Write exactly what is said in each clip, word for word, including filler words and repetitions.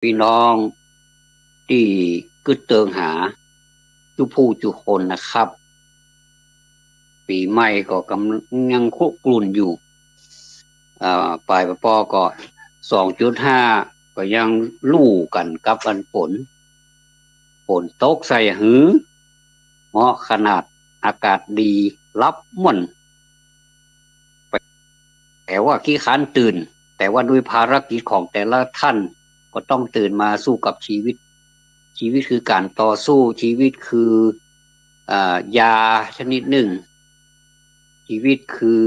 ปี้น้องตี้กึ๊ดเติงหาจุผู้จุคนนะครับ ปี๋ใหม่ก็ก๋ำยังคุกรุ่นอยู่ อ่า ปายปอปอก็สองจุดห้า ก็ยังลู่กั๋นกับอันฝน ฝนตกใส่หือ เหมาะขนาด อากาศดี หลับม่วน แต่ว่าขี้คร้านตื่น แต่ว่าด้วยภารกิจของแต่ละท่านก็ต้องตื่นมาสู้กับชีวิต ชีวิตคือการต่อสู้ ชีวิตคือ อ่า ยาชนิดนึ่ง ชีวิตคือ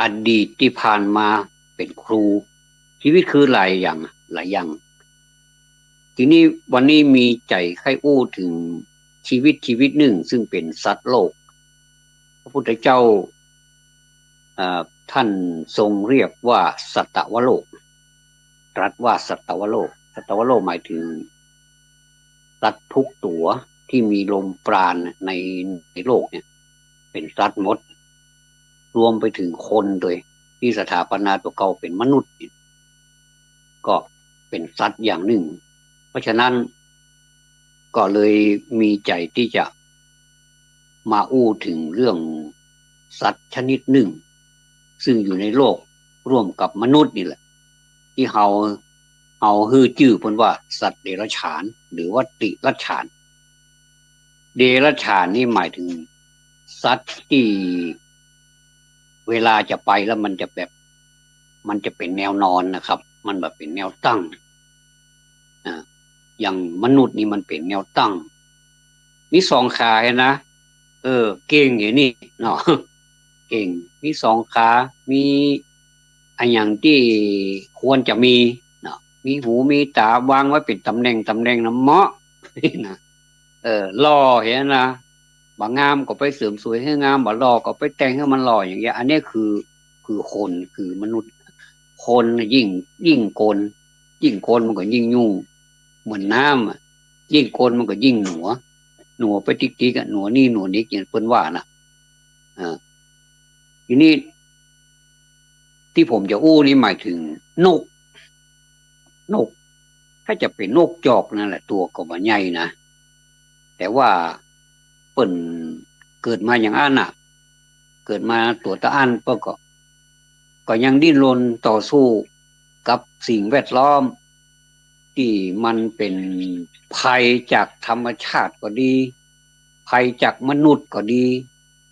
อดีตตี้ผ่านมาเป๋นครู ชีวิตคือหลายอย่าง หลายอย่าง ทีนี้วันนี้มีใจ๋ใค่อู้เถิงชีวิตชีวิตนึ่ง ซึ่งเป๋นสัตว์โลก พระพุทธเจ้า อ่า ท่านทรงเรียกว่าสัตวโลก ตรัสว่าสัตวโลก สัตวโลกหมายเถิงสัตว์ทุกตั๋วตี้มีลมปราณใน ในโลกเนี่ย เป๋นสัตว์หมด รวมไปเถิงคนตวย ตี้สถาปนาตั๋วเก่าเป๋นมนุษย์เนี่ย ก็เป๋นสัตว์อย่างนึ่ง เพราะฉะนั้นก็เลยมีใจ๋ตี้จะมาอู้เถิงเรื่องสัตว์ชนิดนึ่ง ซึ่งอยู่ในโลกร่วมกับมนุษย์นี่แหละ ตี้เฮา เฮาหื้อจื้อเปิ้นว่าสัตว์เดรัจฉาน หรือว่าติรัจฉาน เดรัจฉานนี่หมายเถิงสัตว์ตี้เวลาจะไปแล้วมันจะแบบ มันจะเป๋นแนวนอนนะครับ มันบ่เป๋นแนวตั้ง อ่า อย่างมนุษย์นี่มันเป๋นแนวตั้ง มีสองขาหั้นนะ เออ เก่งอย่างนี้เนาะ เก่ง มีสองขา มีอะหยังตี้ควรจะมีเนาะ มีหูมีต๋าวางไว้เป๋นต๋ำแหน่งต๋ำแหน่งนะเหมาะ นะ เออ หล่อหั้นนะ บ่งามก็ไปเสริมสวยหื้องาม บ่หล่อก็ไปแต่งหื้อมันหล่ออย่างเงี้ย อันนี้คือ คือคน คือมนุษย์ คนน่ะยิ่ง ยิ่งกล ยิ่งกลมันก็ยิ่งยุ่ง เหมือนน้ำอะ ยิ่งกลมันก็ยิ่งหนัว หนัวไปติ๊กๆ อะ หนัวนี่หนัวนิก อย่างเปิ้นว่าน่ะ อ่า ทีนี้ ตี้ผมจะอู้นี่หมายเถิงนก นก ถ้าจะเป๋นนกจอกนั่นแหละ ตั๋วก็บ่ใหญ่นะ แต่ว่าเปิ้นเกิดมาอย่างอั้นน่ะ เกิดมาตั๋วตะอั้น เปิ้นก็ ก็ยังดิ้นรนต่อสู้กับสิ่งแวดล้อม ตี้มันเป๋นภัยจากธรรมชาติก็ดี ภัยจากมนุษย์ก็ดี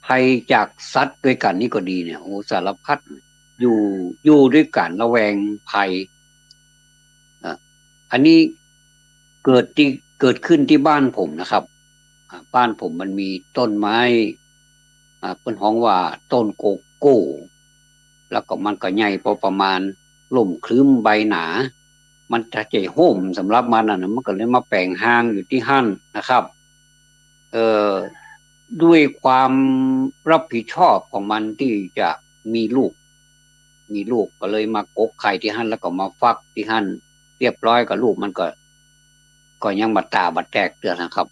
ภัยจากสัตว์ตวยกั๋นนี่ก็ดีเนี่ย โอ้ สารพัด อยู่ อยู่ด้วยกั๋นระแวงภัย อ่ะ อันนี้เกิดตี้ เกิดขึ้นตี้บ้านผมนะครับ อ่า บ้านผมมันมีต้นไม้ อ่า เปิ้นฮ้องว่าต้นโกโก้ แล้วก็มันก็ใหญ่พอประมาณ ร่มครึ้มใบหนา มันจะใจ๋ฮ่มสำหรับมันน่ะนะ มันก็เลยมาแป๋งฮางอยู่ตี้หั้นนะครับ เอ่อ ด้วยความรับผิดชอบของมันตี้จะมีลูก มีลูกก็เลยมากกไข่ตี้หั้น แล้วก็มาฟักตี้หั้น เรียบร้อยก็ลูกมันก็ ก็ยังบ่ต๋าบ่แตกเตื้อนะครับ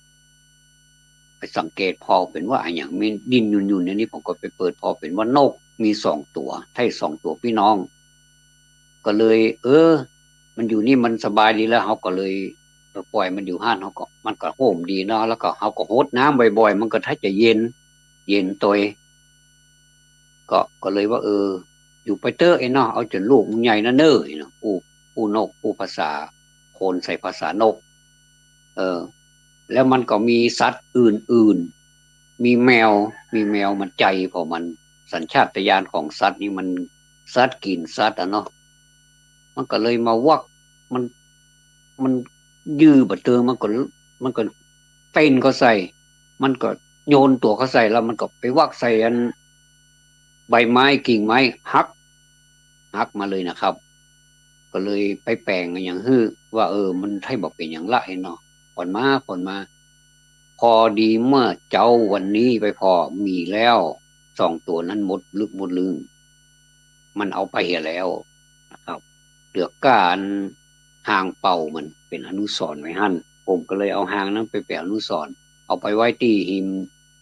ไปสังเกตผ่อเป๋นว่าอะหยังมันดิ้นยุ่นๆ อย่างนี้ ผมก็ไปเปิดผ่อเป๋นว่านกมีสองตั๋ว ใช่สองตั๋วปี้น้อง ก็เลย เออ มันอยู่นี่มันสบายดีแล้ว เฮาก็เลย เออ ปล่อยมันอยู่หั้น เฮาก็ มันก็ฮ่มดีเนาะ แล้วก็เฮาก็หดน้ำบ่อยๆ มันก็ถ้าจะเย็น เย็นตวย ก็ ก็เลยว่า เออ อยู่ไปเต๊อะไอ้เนาะ เอาจ๋นลูกมันใหญ่นะเน่อ ไอ้เนาะ อู้ อู้นก อู้ภาษาคนใส่ภาษานก เออ แล้วมันก็มีสัตว์อื่นๆ มีแมว มีแมวมันใจ๋ เพราะมันสัญชาตญาณของสัตว์นี่มันสัตว์กิ๋นสัตว์อะเนาะ มันก็เลยมาวัก มัน มันยื้อบ่เติง มันก็ มันก็เต้นเข้าใส่ มันก็โยนตั๋วเข้าใส่ แล้วมันก็ไปวักใส่อันใบไม้กิ่งไม้หัก หักมาเลยนะครับ ก็เลยไปแป๋งอะหยังหื้อ ว่า เออ มันใช่บ่เป๋นหยังละไอ้เนาะ ผ่อนมา ผ่อนมา พอดีเมื่อเจ๊าวันนี้ไปผ่อมีแล้วสองตั๋วนั้นหมดลึกหมดลึง มันเอาไปเหียแล้วนะครับ เหลือก้าอันฮางเป่ามันเป๋นอนุสรณ์ไว้หั้น ผมก็เลยเอาฮางนั้นไปเป๋นอนุสรณ์ เอาไปไว้ตี้ฮิม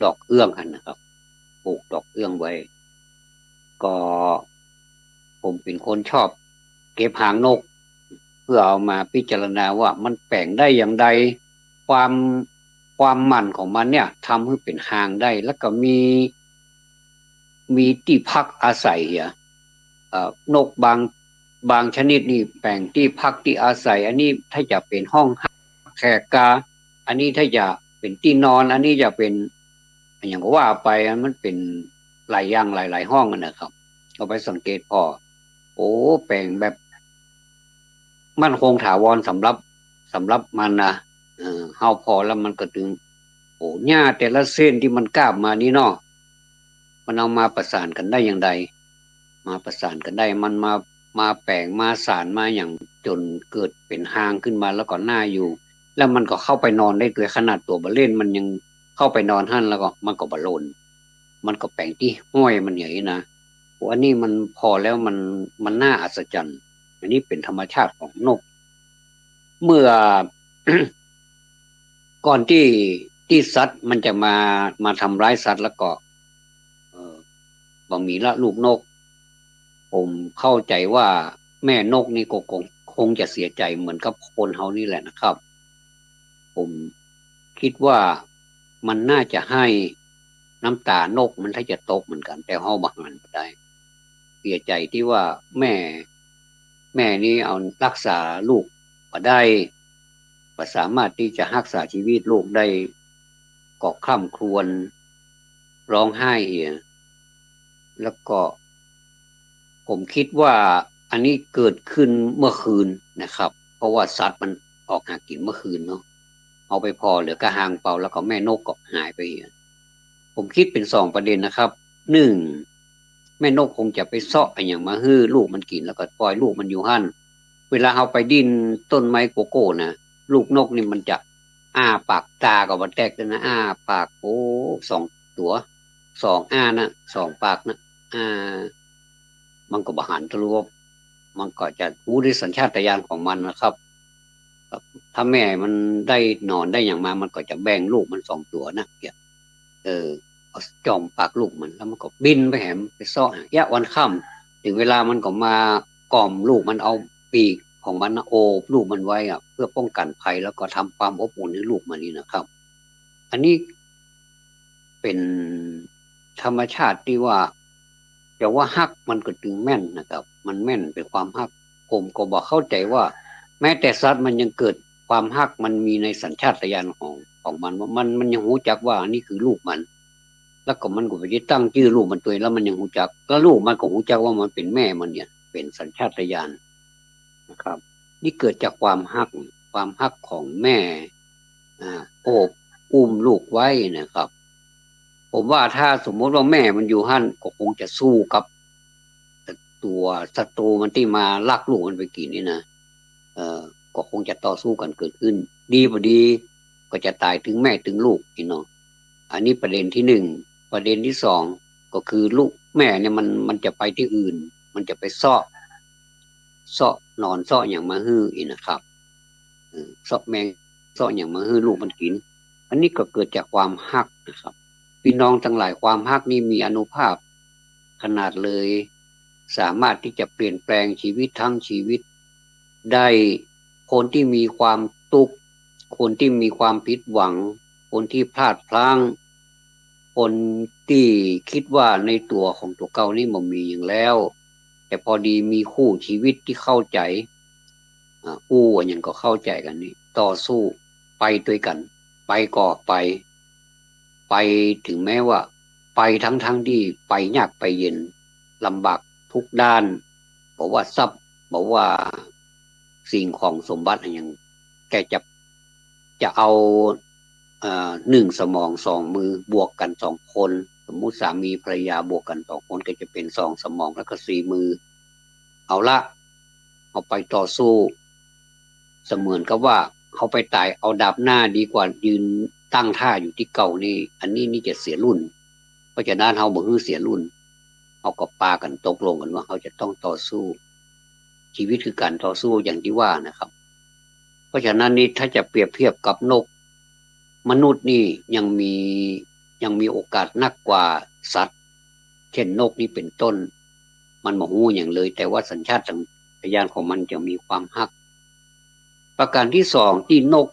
ดอกเอื้องหั้นนะครับ ปลูกดอกเอื้องไว้ ก็ผมเป๋นคนชอบเก็บฮางนก เปื้อเอามาพิจารณาว่ามันแป๋งได้อย่างใด ความ ความหมั่นของมันเนี่ยทำหื้อเป๋นฮางได้ แล้วก็มี มีตี้พักอาศัยเหีย เอ่อ นกบาง บางชนิดนี่แป๋งตี้พักตี้อาศัย อันนี้ถ้าจะเป๋นห้องฮับแขกกา อันนี้ถ้าจะเป๋นตี้นอน อันนี้จะเป๋นอะหยังก็ว่าไป มันเป๋นหลายอย่างหลายๆ ห้องอะนะครับ ก็ไปสังเกตผ่อ โอ้ แป๋งแบบ มั่นคงถาวรสำหรับ สำหรับมันนะ เออ เฮาผ่อแล้วมันก็ตึง โอ้ หญ้าแต่ละเส้นตี้มันกาบมานี่เนาะ มันเอามาประสานกั๋นได้อย่างใด มาประสานกั๋นได้ มันมา มาแป๋ง มาสาน มาหยัง จ๋นเกิดเป๋นฮางขึ้นมา แล้วก็น่าอยู่ แล้วมันก็เข้าไปนอนได้ โดยขนาดตั๋วบ่าเล่นมันยังเข้าไปนอนหั้น แล้วก็มันก็บ่หล่น มันก็แป๋งตี้ห้อยมันอย่างนี้นะ โอ้ อันนี้มันผ่อแล้วมัน มันน่าอัศจรรย์ อันนี้เป๋นธรรมชาติของนก เมื่อ ก่อนตี้ ตี้สัตว์มันจะมา มาทำร้ายสัตว์แล้วก็ เอ่อ บ่มีละลูกนก ผมเข้าใจ๋ว่าแม่นกนี่ก็คง คงจะเสียใจ๋เหมือนกับคนเฮานี่แหละนะครับ ผมคิดว่ามันน่าจะไห้ น้ำตานกมันถ้าจะตกเหมือนกั๋น แต่เฮาบ่หันบ่ได้ เสียใจ๋ตี้ว่าแม่ แม่นี่เอารักษาลูกบ่ได้ บ่สามารถตี้จะฮักษาชีวิตลูกได้ ก็คร่ำครวญ ร้องไห้เหีย แล้วก็ ผมคิดว่าอันนี้เกิดขึ้นเมื่อคืนนะครับ เพราะว่าสัตว์มันออกหากิ๋นเมื่อคืนเนาะ เอาไปผ่อเหลือก้าฮางเปล่า แล้วก็แม่นกก็หายไปเหีย ผมคิดเป๋นสองประเด็นนะครับ หนึ่ง แม่นกคงจะไปเซาะอะหยังมาหื้อลูกมันกิ๋น แล้วก็ปล่อยลูกมันอยู่หั้น เวลาเฮาไปดิ้นต้นไม้โกโก้นะ ลูกนกนี่มันจะอ้าปาก ตาก็บ่แตกเลยนะ อ้าปาก โอ้ สองตั๋ว สองอ้านะ สองปากนะ อ้า มันก็บ่หันทะลุ มันก็จะฮู้ด้วยสัญชาตญาณของมันนะครับ ถ้าแม่มันได้หนอนได้หยังมา มันก็จะแบ่งลูกมันสองตั๋วนะ เนี่ย เออ เอาจ้องปากลูกมัน แล้วมันก็บินไปแหม ไปเซาะหา เยียะ วันค่ำ เถิงเวลามันก็มาก่อมลูกมัน เอาปีกของมันนะโอบลูกมันไว้อะ เพื่อป้องกั๋นภัย แล้วก็ทำความอบอุ่นหื้อลูกมันนี่นะครับ อันนี้เป๋นธรรมชาติตี้ว่า จะว่าฮักมันก็ตึงแม่นนะครับ มันแม่นเป๋นความฮัก ผมก็บ่เข้าใจ๋ว่า แม้แต่สัตว์มันยังเกิดความฮัก มันมีในสัญชาตญาณของ ของมัน ว่ามัน มันยังฮู้จักว่าอันนี้คือลูกมัน แล้วก็มันก็ไปตั้งจื้อลูกมันตวย แล้วมันยังฮู้จัก แล้วลูกมันก็ฮู้จักว่ามันเป๋นแม่มันเนี่ย เป๋นสัญชาตญาณนะครับ นี่เกิดจากความฮัก ความฮักของแม่ อ่า โอบอุ้มลูกไว้นะครับ ผมว่าถ้าสมมติว่าแม่มันอยู่หั้น ก็คงจะสู้กับตั๋วศัตรูมันตี้มาลักลูกมันไปกิ๋นนี่นะ เอ่อ ก็คงจะต่อสู้กั๋นเกิดขึ้น ดีบ่ดี ก็จะต๋ายตึงแม่ตึงลูกนี่เนาะ อันนี้ประเด็นตี้หนึ่ง ประเด็นตี้สอง ก็คือลูกแม่เนี่ยมัน มันจะไปตี้อื่น มันจะไปเซาะ เซาะหนอนเซาะหยังมาหื้ออีกนะครับ เออ เซาะแมงเซาะหยังมาหื้อลูกมันกิ๋น อันนี้ก็เกิดจากความฮักนะครับ ปี้น้องตังหลาย ความฮักนี่มีอานุภาพขนาดเลย สามารถตี้จะเปลี่ยนแปลงชีวิตทั้งชีวิตได้ คนตี้มีความตุ๊กข์ คนตี้มีความผิดหวัง คนตี้พลาดพลั้ง คนตี้กึ๊ดว่าในตั๋วของตั๋วเก่านี่บ่มีหยังแล้ว แต่พอดีมีคู่ชีวิตตี้เข้าใจ๋ อ่า อู้อะหยังก็เข้าใจ๋กั๋นนี่ ต่อสู้ ไปตวยกั๋น ไปก่อไป ไปเถิงแม้ว่า ไปทั้งๆ ตี้ไปยากไปเย็น ลำบากทุกด้าน บ่ว่าทรัพย์ บ่ว่าสิ่งของสมบัติอะหยัง แกจะ จะเอา เอ่อ หนึ่งสมองสองมือบวกกั๋นสองคน สมมุติสามีภรรยาบวกกั๋นสองคนก็จะเป๋นสองสมองแล้วก็สี่มือ เอาละ เอาไปต่อสู้ เสมือนกับว่าเอาไปต๋ายเอาดาบหน้าดีกว่ายืนตั้งท่าอยู่ตี้เก่านี่ อันนี้นี่จะเสียรุ่น เพราะฉะนั้นเฮาบ่หื้อเสียรุ่น เฮาก็ปากั๋นตกลงกั๋นว่าเฮาจะต้องต่อสู้ ชีวิตคือก๋านต่อสู้อย่างตี้ว่านะครับ เพราะฉะนั้นนี่ถ้าจะเปรียบเทียบกับนก มนุษย์นี่ยังมี ยังมีโอกาสนักกว่าสัตว์ เช่นนกนี่เป๋นต้น มันบ่ฮู้หยังเลย แต่ว่าสัญชาตญาณของมันจะมีความฮัก ประการตี้สองตี้นก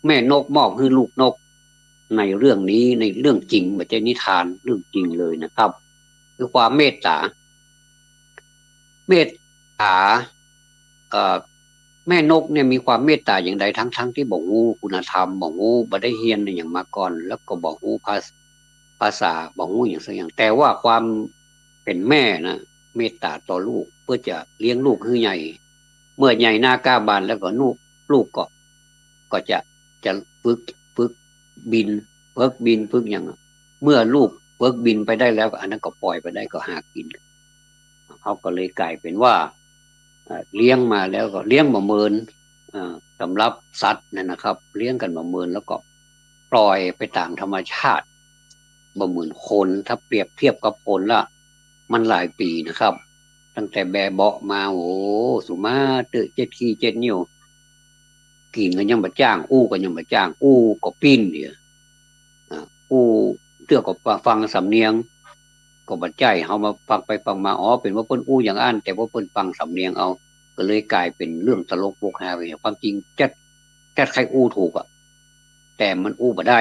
แม่นกมอบหื้อลูกนก ในเรื่องนี้ ในเรื่องจริง บ่ใจ้นิทาน เรื่องจริงเลยนะครับ คือความเมตต๋า เมตต๋า เอ่อ แม่นกเนี่ยมีความเมตต๋าอย่างใด ทั้งๆ ตี้บ่ฮู้คุณธรรม บ่ฮู้ บ่ได้เฮียนอะหยังมาก่อน แล้วก็บ่ฮู้ภาษ- ภาษา บ่ฮู้หยังสักอย่าง แต่ว่าความเป๋นแม่นะ เมตต๋าต่อลูก เปื้อจะเลี้ยงลูกหื้อใหญ่ เมื่อใหญ่หน้าก้าบานแล้วก็ลูก- ลูกก็ ก็จะ- จะฝึก- ฝึกบิน ฝึกบิน ฝึกหยัง เมื่อลูกฝึกบินไปได้แล้ว อันนั้นก็ปล่อยไปได้ ก็หากิ๋น เขาก็เลยก๋ายเป๋นว่า เอ่อ เลี้ยงมาแล้วก็เลี้ยงบ่เหมิน เอ่อ สำหรับสัตว์เนี่ยนะครับ เลี้ยงกั๋นบ่เหมิน แล้วก็ปล่อยไปต๋ามธรรมชาติ บ่เหมินคน ถ้าเปรียบเทียบกับคนละ มันหลายปี๋นะครับ ตั้งแต่แบเบาะมา โอ้ สุมาเต๊อะ เจ็ดขี้เจ็ดเหนี่ยว กิ๋นก็ยังบ่จ้าง อู้ก็ยังบ่จ้าง อู้ก็ปิ้นเหีย อ่า อู้เตื้อก็ฟังสำเนียง ก็บ่ใจ้ เฮามาฟังไปฟังมา อ๋อ เป๋นว่าเปิ้นอู้อย่างอั้น แต่ว่าเปิ้นฟังสำเนียงเอา ก็เลยก๋ายเป๋นเรื่องตลกปกฮาไป ความจริงจัด- จัดใค่อู้ถูกอะ แต่มันอู้บ่ได้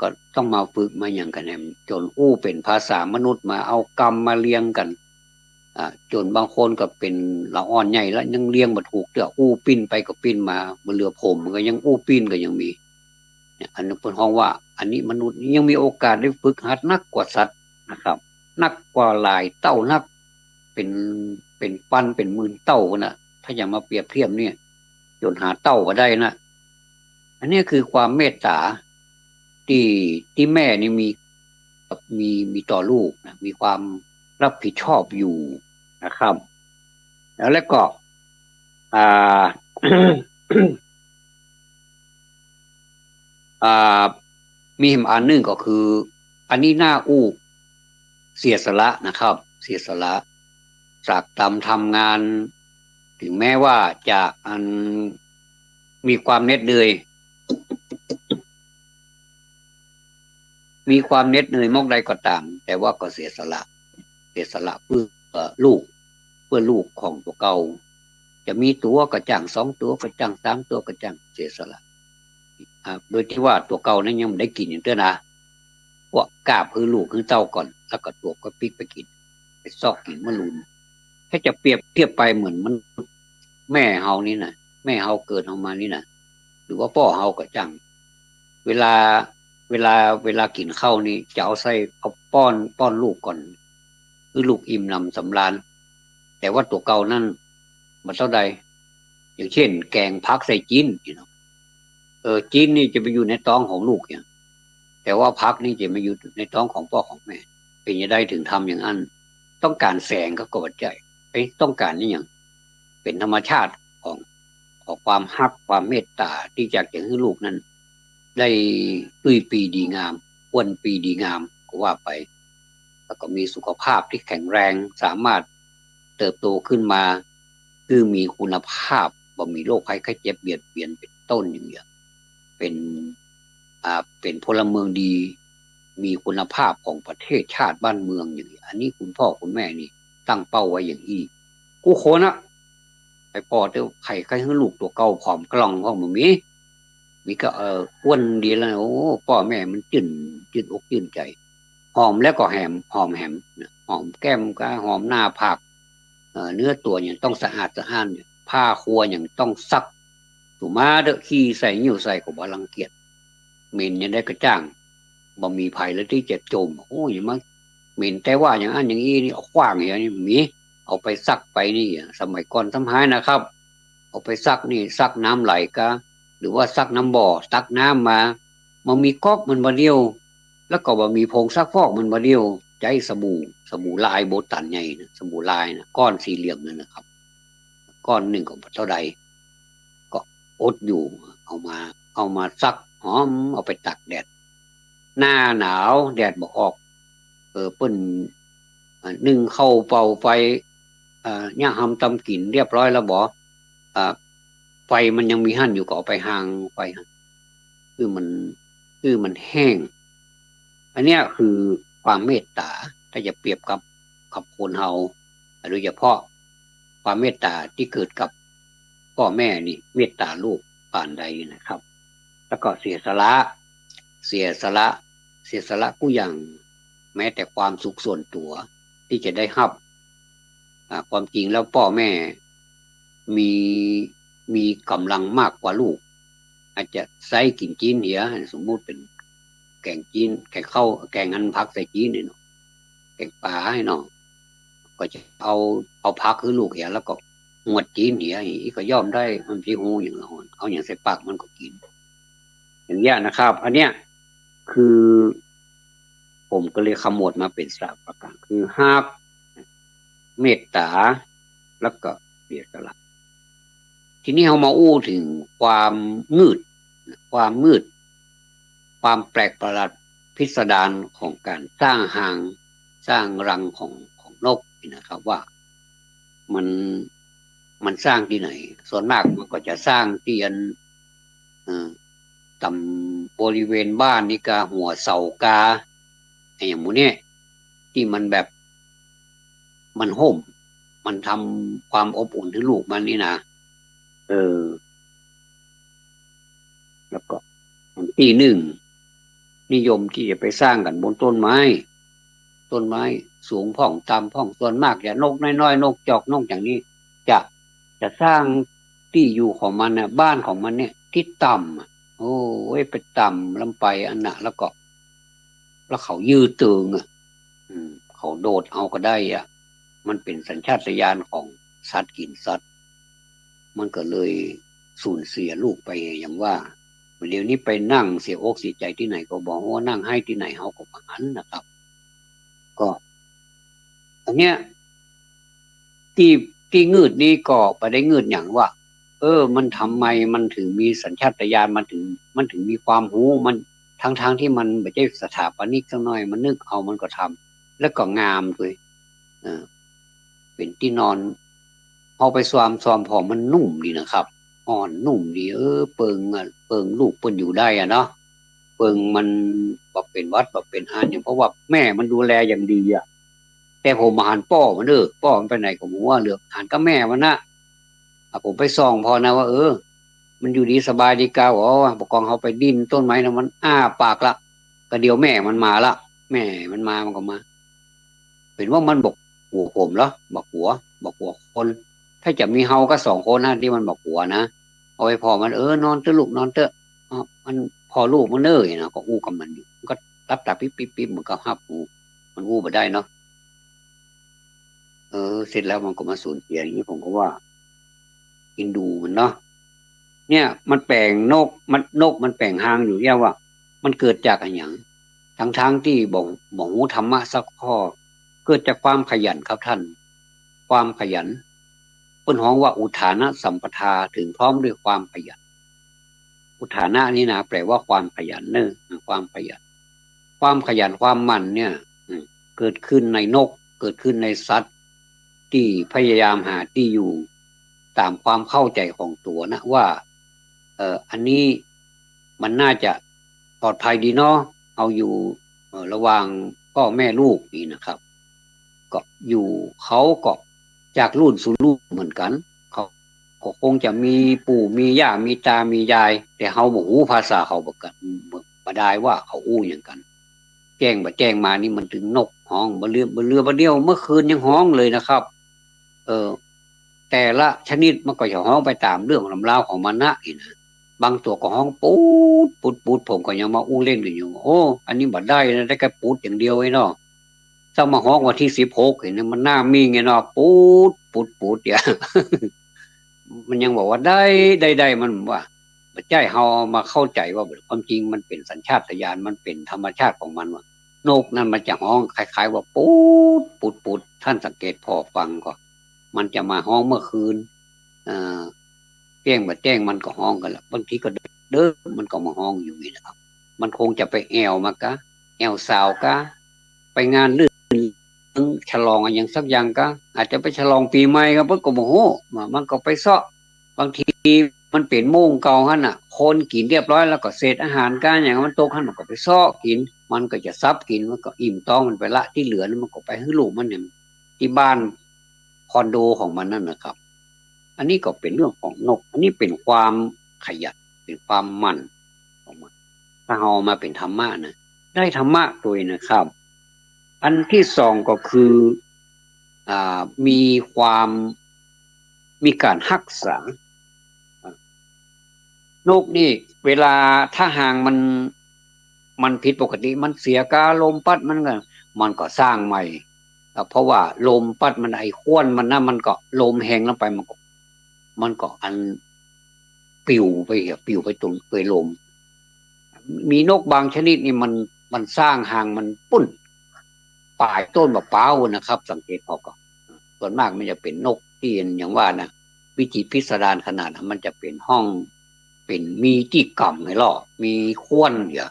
ก็ต้องมาฝึกมาหยังกั๋นแหม จ๋นอู้เป๋นภาษามนุษย์ มาเอากำมาเรียงกั๋น อ่า จ๋นบางคนก็เป๋นละอ่อนใหญ่แล้ว ยังเรียงบ่ถูกเตื้อ อู้ปิ้นไปก็ปิ้นมา บ่เหลือผม มันก็ยังอู้ปิ้นก็ยังมี เนี่ย อันนี้เปิ้นฮ้องว่า อันนี้มนุษย์นี่ยังมีโอกาสได้ฝึกหัดนักกว่าสัตว์นะครับ นักกว่าหลายเต้านัก เป๋น- เป๋นปันเป๋นหมื่นเต้าพู้นน่ะ ถ้าจะมาเปรียบเทียบเนี่ย จ๋นหาเต้าบ่ได้นะ อันนี้คือความเมตต๋าตี้- ตี้แม่นี่มี- มี- มีต่อลูกนะ มีความรับผิดชอบอยู่นะครับ แล้ว- แล้วก็ อ่า อ่า มีแหมอันนึ่งก็คือ อันนี้น่าอู้ เสียสละนะครับ เสียสละ ตรากตรำทำงาน ถึงแม้ว่าจะอัน มีความเหน็ดเหนื่อย มีความเหน็ดเหนื่อยมอกใดก็ต๋าม แต่ว่าก็เสียสละ เสียสละเปื้อลูก เปื้อลูกของตั๋วเก่า จะมีตั๋วก็จ้าง สองตั๋วก็จ้าง สามตั๋วก็จ้าง เสียสละ อ่า โดยตี้ว่าตั๋วเก่านั้นยังบ่ได้กิ๋นอย่างเตื้อนะ พวกกาบหื้อลูกหื้อเต้าก่อน แล้วก็ตั๋วก็ปิ๊กไปกิ๋น ไปซอกกิ๋นเมื่อลูน ถ้าจะเปรียบเทียบไปเหมือนมัน แม่เฮานี่นะ แม่เฮาเกิดเฮามานี่นะ หรือว่าป้อเฮาก็จ้าง เวลา เวลา เวลากิ๋นข้าวนี่ จะเอาใส่ เอาป้อน ป้อนลูกก่อน หื้อลูกอิ่มหนำสำราญ แต่ว่าตั๋วเก่านั้น บ่เต้าใด อย่างเช่น แก๋งผักใส่จิ๊น นี่เนาะ เออ จิ๊นนี่จะไปอยู่ในต๊องของลูกเนี่ย แต่ว่าผักนี่จะมาอยู่ในต๊องของป้อของแม่ เป๋นจะใดถึงทำอย่างอั้น ต้องก๋านแสงก็กระวัดใจ๋ เอ๊ะ ต้องก๋านนี่หยัง เป๋นธรรมชาติของ ของความฮัก ความเมตต๋า ตี้อยากจะหื้อลูกนั้น ได้ตุ้ยปีดีงาม อ้วนปีดีงาม ก็ว่าไป แล้วก็มีสุขภาพตี้แข็งแรง สามารถเติบโตขึ้นมา คือมีคุณภาพ บ่มีโรคภัยไข้เจ็บเบียดเบียนเป๋นต้นอย่างเนี้ย เป๋น อ่า เป๋นพลเมืองดี มีคุณภาพของประเทศชาติบ้านเมืองอย่างเนี้ย อันนี้คุณป้อคุณแม่นี่ตั้งเป้าไว้อย่างอี้ กู้คนอะ ไปป้อเต๊อะ ใผใค่หื้อลูกตั๋วเก่าผอมกล่องพ่องบ่มี มีก็ เออ อ้วนดีแล้ว โอ้ ป้อแม่มันจื้น- จื้นอกจื้นใจ๋ หอมแล้วก็แหม หอมแหมนะ หอมแก้มก็หอมหน้าผาก เอ่อ เนื้อตั๋วหยังต้องสะอาดสะอ้าน ผ้าครัวหยังต้องซัก สุมาเต๊อะ ขี้ใส่ หิ้วใส่ก็บ่รังเกียจ เหม็นอย่างใดก็จ้าง บ่มีใผเลยตี้จะโจม โอ้ อย่ามาเหม็น แต่ว่าอย่างอั้นอย่างอี้นี่ เอาขว้างอย่างนี้มี เอาไปซักไปนี่ สมัยก่อนทำหายนะครับ เอาไปซักนี่ ซักน้ำไหลกา หรือว่าซักน้ำบ่อ ตักน้ำมา มันมีก๊อกมันบ่าเดียว แล้วก็บ่มีผงซักฟอกมันบ่าเดียว ใจ๊สบู่ สบู่ลายโบตันใหญ่นะ สบู่ลายนะ ก้อนสี่เหลี่ยมนั่นนะครับ ก้อนนึ่งก็บ่เต้าใด ก็อดอยู่ เอามา เอามาซักหอม เอาไปตากแดด หน้าหนาวแดดบ่ออก เออ เปิ้น อ่า นึ่งข้าวเป่าไฟ อ่า เยียะหำตำกิ๋นเรียบร้อยแล้วบ่ อ่า ไฟมันยังมีหั้นอยู่ก็เอาไปฮางไฟหั้น คือมัน คือมันแห้ง อันเนี้ยคือความเมตต๋า ถ้าจะเปรียบกับ กับคนเฮา โดยเฉพาะความเมตต๋าตี้เกิดกับ ป้อแม่นี่เมตต๋าลูกปานใดนะครับ แล้วก็เสียสละ เสียสละ เสียสละกู้อย่าง แม้แต่ความสุขส่วนตั๋วตี้จะได้ฮับ อ่า ความจริงแล้วป้อแม่มี มีก๋ำลังมากกว่าลูก อาจจะใซ้กิ๋นจี๊นเหีย สมมุติเป๋นแก๋งจี๊น แก๋งข้าว แก๋งอันผักใส่จี๊นนี่เนาะ แก๋งป๋านี่เนาะ ก็จะเอา เอาผักหื้อลูกเหีย แล้วก็หวดจี๊นเหีย อี้ก็ย่อมได้ มันสิฮู้หยังละ เอาหยังใส่ปากมันก็กิ๋น อย่างเนี้ยนะครับ อันเนี้ยคือ ผมก็เลยขมวดมาเป๋นสามประก๋าน คือฮัก เมตต๋า แล้วก็เสียสละ ทีนี้เฮามาอู้เถิงความงืด ความงืด ความแปลกประหลาดพิสดารของก๋านสร้างฮาง สร้างรังของ ของนกนี่นะครับ ว่ามัน มันสร้างตี้ไหน ส่วนมากมันก็จะสร้างตี้อัน เอ่อ ต๋ามบริเวณบ้านนี่กา หัวเสากา ไอ้อย่างหมู่เนี้ย ตี้มันแบบ มันฮ่ม มันทำความอบอุ่นหื้อลูกมันนี่นะ เออ แล้วก็ตี้นึ่ง นิยมตี้จะไปสร้างกั๋นบนต้นไม้ ต้นไม้สูงพ่องต่ำพ่อง ส่วนมากจะนกน้อยๆ นกจอก นกอย่างนี้ จะ จะสร้างตี้อยู่ของมันน่ะ บ้านของมันเนี่ย ตี้ต่ำอะ โอ้ย ไปต่ำล้ำไปอันน่ะ แล้วก็ แล้วเขายืดตึงอะ อืม เขาโดดเอาก็ได้อะ มันเป๋นสัญชาตญาณของสัตว์กิ๋นสัตว์ มันก็เลยสูญเสียลูกไปอย่างว่า เดี๋ยวนี้ไปนั่งเสียอกเสียใจ๋ตี้ไหนก็บ่ฮู้ นั่งไห้ตี้ไหนเฮาก็บ่หันนะครับ ก็ อันเนี้ย ตี้ ตี้งืดนี่ก็บ่ได้งืดหยังว่า เออ มันทำไมมันถึงมีสัญชาตญาณ มันถึง มันถึงมีความฮู้ มัน ทั้งๆ ตี้มันบ่ใจ้สถาปนิกสักหน่อย มันนึกเอามันก็ทำ แล้วก็งามด้วย เออ เป๋นตี้นอน เอาไปซ่อม ซ่อมผ่อมันนุ่มดีนะครับ อ่อนนุ่มดี เออ เปิงอะ เปิงลูกเปิ้นอยู่ได้อะเนาะ เปิงมันบ่เป๋นหวัดบ่เป๋นอันหยัง เพราะว่าแม่มันดูแลอย่างดีอะ แต่ผมบ่หันป้อมันเด้อ ป้อมันไปไหนก็บ่ฮู้เรื่อง หันก้าแม่มันนะ อ่ะ ผมไปส่องผ่อนะว่า เออ มันอยู่ดีสบายดีกา อ๋อ บ่ากองเฮาไปดิ้นต้นไม้นะ มันอ้าปากละ ก็เดี๋ยวแม่มันมาละ แม่มันมา มันก็มา เป๋นว่ามันบ่กั๋วผมเหรอ บ่กั๋ว บ่กั๋วคน ถ้าจะมีเฮาก็สองคนนะตี้มันบ่กั๋วนะ เอาไว้ผ่อมัน เออ นอนเต๊อะลูก นอนเต๊อะ อ๋อ มันผ่อลูกมันเน้อเนาะ ก็อู้กับมันอยู่ มันก็หลับต๋าปิ๊บปิ๊บปิ๊บ มันก็ฮับอู้ มันอู้บ่ได้เนาะ เออ เสร็จแล้วมันก็มาสูญเสียอย่างนี้ ผมก็ว่า เอ็นดูมันเนาะ เนี่ย มันแป๋งนก มัน นกมันแป๋งฮางอยู่เนี่ยว่า มันเกิดจากอะหยัง ทั้งๆ ตี้บ่ บ่ฮู้ธรรมะสักข้อ เกิดจากความขยันครับท่าน ความขยัน เปิ้นฮ้องว่าอุทานะสัมปทา ถึงพร้อมด้วยความขยัน อุทานะนี่นะ แปลว่าความขยันเนอะ ความขยัน ความขยันความหมั่นเนี่ย อืม เกิดขึ้นในนก เกิดขึ้นในสัตว์ ตี้พยายามหาตี้อยู่ต๋ามความเข้าใจ๋ของตั๋วนะว่า เอ่อ อันนี้มันน่าจะปลอดภัยดีเนาะ เอาอยู่ เอ่อ ระหว่างป้อแม่ลูกนี่นะครับ ก็อยู่ เขาก็จากรุ่นสู่รุ่นเหมือนกั๋น เขาก็คงจะมีปู่มีย่ามีต๋ามียาย แต่เฮาบ่ฮู้ภาษาเขาบ่กั๋น บ่ดายว่าเขาอู้หยังกั๋น แจ้งบ่แจ้งมานี่มันตึงนกฮ้อง บ่าเลือ บ่าเลือ บ่าเดี่ยว เมื่อคืนยังฮ้องเลยนะครับ เออ แต่ละชนิดมันก็จะฮ้องไปต๋ามเรื่องต๋ามราวของมันนะ นี่นะ บางตั๋วก็ฮ้องปูด ปูด ปูด ผมก็ยังมาอู้เล่นกั๋นอยู่ โอ้ อันนี้บ่ได้นะ ได้แค่ปูดอย่างเดียวเองเนาะ เจ้ามาฮ้องวันตี้สิบหก เห็นไหม มันหน้ามิ่งไงเนาะ ปูด ปูด ปูด เนี่ย มันยังบอกว่าได้ ได้ ได้ มันว่า บ่ใจ้เฮามาเข้าใจ๋ว่าความจริงมันเป๋นสัญชาตญาณ มันเป๋นธรรมชาติของมันว่า นกนั้นมันจะฮ้องคล้ายๆ ว่าปูด ปูด ปูด ท่านสังเกตผ่อฟังก็ มันจะมาฮ้องเมื่อคืน อ่า แจ้งบ่แจ้งมันก็ฮ้องกั๋นละ บางทีก็เดิกๆ มันก็มาฮ้องอยู่นี่นะครับ มันคงจะไปแอ่วมากะ แอ่วสาวกะ ไปงานลื่นเริงฉลองอะหยังสักอย่างกะ อาจจะไปฉลองปี๋ใหม่กะ เปิ้นก็บ่ฮู้ มันก็ไปเซาะ บางทีมันเป๋นโมงเก่าหั้นน่ะ คนกิ๋นเรียบร้อยแล้วก็เศษอาหารกะหยังมันตกหั้น มันก็ไปเซาะกิ๋น มันก็จะสับกิ๋น มันก็อิ่มต๊องมันไปละ ตี้เหลือนี่มันก็ไปหื้อลูกมันเนี่ย ตี้บ้านคอนโดของมันนั่นนะครับ อันนี้ก็เป๋นเรื่องของนก อันนี้เป๋นความขยัน เป๋นความหมั่นของมัน ถ้าเฮาเอามาเป๋นธรรมะนะ ได้ธรรมะตวยนะครับ อันตี้สองก็คือ อ่า มีความ มีก๋านฮักษา นกนี่เวลาถ้าหากมัน มันผิดปกติ มันเสียก๋า ลมปั๊ดมันก็ มันก็สร้างใหม่ เพราะว่าลมปั๊ดมัน ไอ้ข่วนมันนะ มันก็ลมแฮงลงไป มันก็ มันก็อันปิวไปอะ ปิวไปตวยลม มีนกบางชนิดนี่มัน มันสร้างฮางมันปู๊น ป๋ายต้นมะพร้าวนะครับ สังเกตผ่อก่อ ส่วนมากมันจะเป๋นนกตี้อย่างว่านะ วิจิตรพิสดารขนาดนะ มันจะเป๋นห้อง เป๋นมีตี้ก่ำไงล่ะ มีข่วนเดียว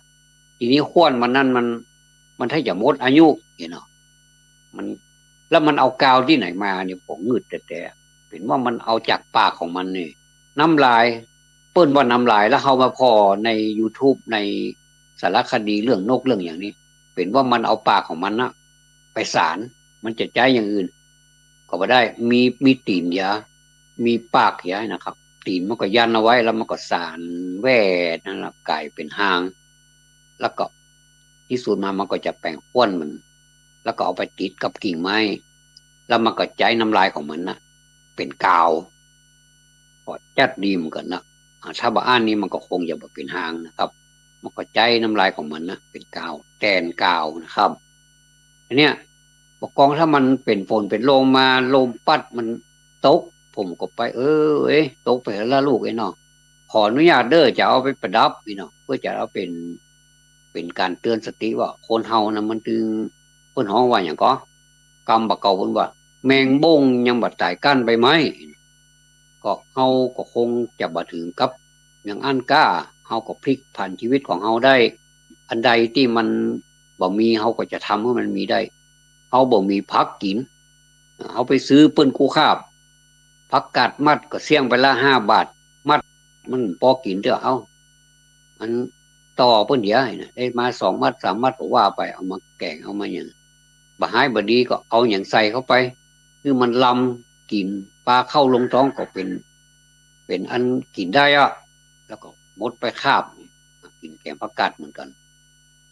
ทีนี้ข่วนมันนั้นมัน มันถ้าจะหมดอายุเนาะ มัน แล้วมันเอากาวตี้ไหนมาเนี่ย ผมงืดแต๊ๆ เป๋นว่ามันเอาจากปากของมันนี่ น้ำลาย เปิ้นว่าน้ำลาย แล้วเฮามาผ่อในยูทูบ ในสารคดีเรื่องนกเรื่องอย่างนี้ เป๋นว่ามันเอาปากของมันนะ ไปสาน มันจะใจ๊อย่างอื่น ก็บ่ได้ มี มีตี๋นเหีย มีปากเหียนะครับ ตี๋นมันก็ยันเอาไว้ แล้วมันก็สานแว่นนั่นละ ก๋ายเป๋นฮาง แล้วก็ตี้สุดมามันก็จะแป๋งข่วนมัน แล้วก็เอาไปติดกับกิ่งไม้ แล้วมันก็ใจ๊น้ำลายของมันนะ เป๋นกาว ก็จัดดีเหมือนกั๋นนะ อ่า ถ้าบ่อั้นนี่มันก็คงจะบ่เป๋นฮางนะครับ มันก็ใจ๊น้ำลายของมันนะ เป๋นกาว แตนกาวนะครับ อันเนี้ย บ่ากองถ้ามันเป๋นฝนเป๋นลมมา ลมปั๊ดมันตก ผมก็ไป เออ เอ๊ะ ตกไปแล้วลูกเอ้ยเนาะ ขออนุญาตเด้อ จะเอาไปประดับนี่เนาะ เปื้อจะเอาเป๋น เป๋นก๋านเตือนสติว่าคนเฮานะมันตึง เปิ้นฮ้องว่าหยังก่อ กำบ่าเก่าเปิ้นว่า แมงบ้งยังบ่ต๋ายก้านใบไม้ ก็เฮาก็คงจะบ่ถึงกับอย่างอั้นก้า เฮาก็พลิกผันชีวิตของเฮาได้ อันใดตี้มันบ่มี เฮาก็จะทำหื้อมันมีได้ เฮาบ่มีผักกิ๋น เฮาไปซื้อเปิ้นกู้คาบ ผักกาดมัดก็เสี้ยงไปละห้าบาท มัด มันปอกิ๋นเตื้อ เอ้า อันต่อเปิ้นเหียนะ ได้มาสองมัดสามมัดก็ว่าไป เอามาแก๋ง เอามาหยัง บ่หายบ่ดีก็เอาหยังใส่เข้าไป หื้อมันลำ กิ๋นปลาเข้าลงท้องก็เป๋น เป๋นอันกิ๋นได้อะ แล้วก็หมดไปคาบ กิ๋นแก๋งผักกาดเหมือนกั๋น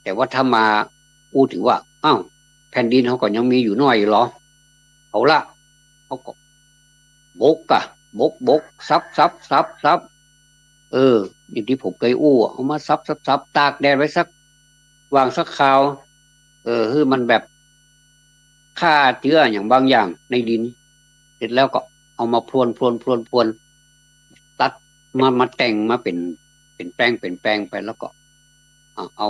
แต่ว่าถ้ามาอู้ถึงว่า อ้าว แผ่นดินเฮาก็ยังมีอยู่หน้อยอยู่หรอ เอาละ เฮาก็บกอะ บก บก สับ สับ สับ สับ เออ อย่างตี้ผมเกยอู้อะ เอามาสับ สับ สับ ตากแดดไว้สัก วางสักคราว เออ หื้อมันแบบฆ่าเจื้ออย่างบางอย่างในดิน เสร็จแล้วก็เอามาพรวน พรวน พรวน พรวน ตัดมา มาแต่งมาเป๋น เป๋นแปลง เป๋นแปลงไป แล้วก็ เอา เอา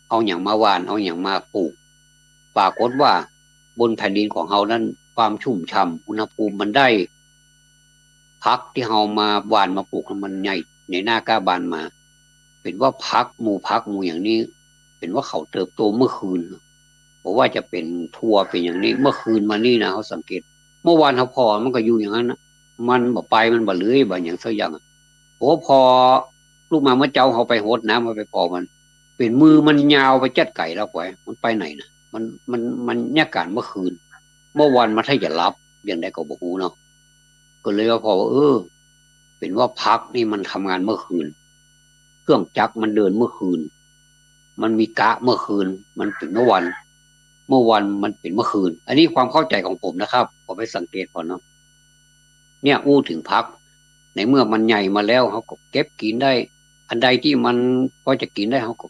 เอาหยังมาหว่าน เอาหยังมาปลูก ปรากฏว่าบนแผ่นดินของเฮานั้น ความชุ่มฉ่ำ อุณหภูมิมันได้ ผักตี้เฮามาหว่านมาปลูกมันใหญ่ในหน้าก้าบานมา เป๋นว่าผักหมู่ ผักหมู่อย่างนี้ เป๋นว่าเขาเติบโตเมื่อคืน บ่ว่าจะเป๋นถั่วเป๋นอย่างนี้ เมื่อคืนมานี่นะ เฮาสังเกต เมื่อวานเฮาผ่อมันก็อยู่อย่างนั้นนะ มันบ่ไป มันบ่เลื้อย บ่หยังสักอย่างอะ โอ้ ผ่อลุกมาเมื่อเจ๊าเฮาไปฮดน้ำ เฮาไปผ่อมัน เป๋นมือมันยาวไปจั๊ดไก๋แล้ว ไป มันไปไหนนะ มัน มัน มันเยียะก๋านเมื่อคืน เมื่อวานมันถ้าจะหลับ อย่างใดก็บ่ฮู้เนาะ ก็เลยว่าผ่อว่า เออ เป๋นว่าผักนี่มันทำงานเมื่อคืน เครื่องจักรมันเดินเมื่อคืน มันมีกะเมื่อคืน มันเป๋นเมื่อวัน เมื่อวันมันเป๋นเมื่อคืน อันนี้ความเข้าใจ๋ของผมนะครับ ขอไปสังเกตก่อนเนาะ เนี่ย อู้ถึงผัก ในเมื่อมันใหญ่มาแล้ว เฮาก็เก็บกิ๋นได้ อันใดตี้มันพอจะกิ๋นได้ เฮาก็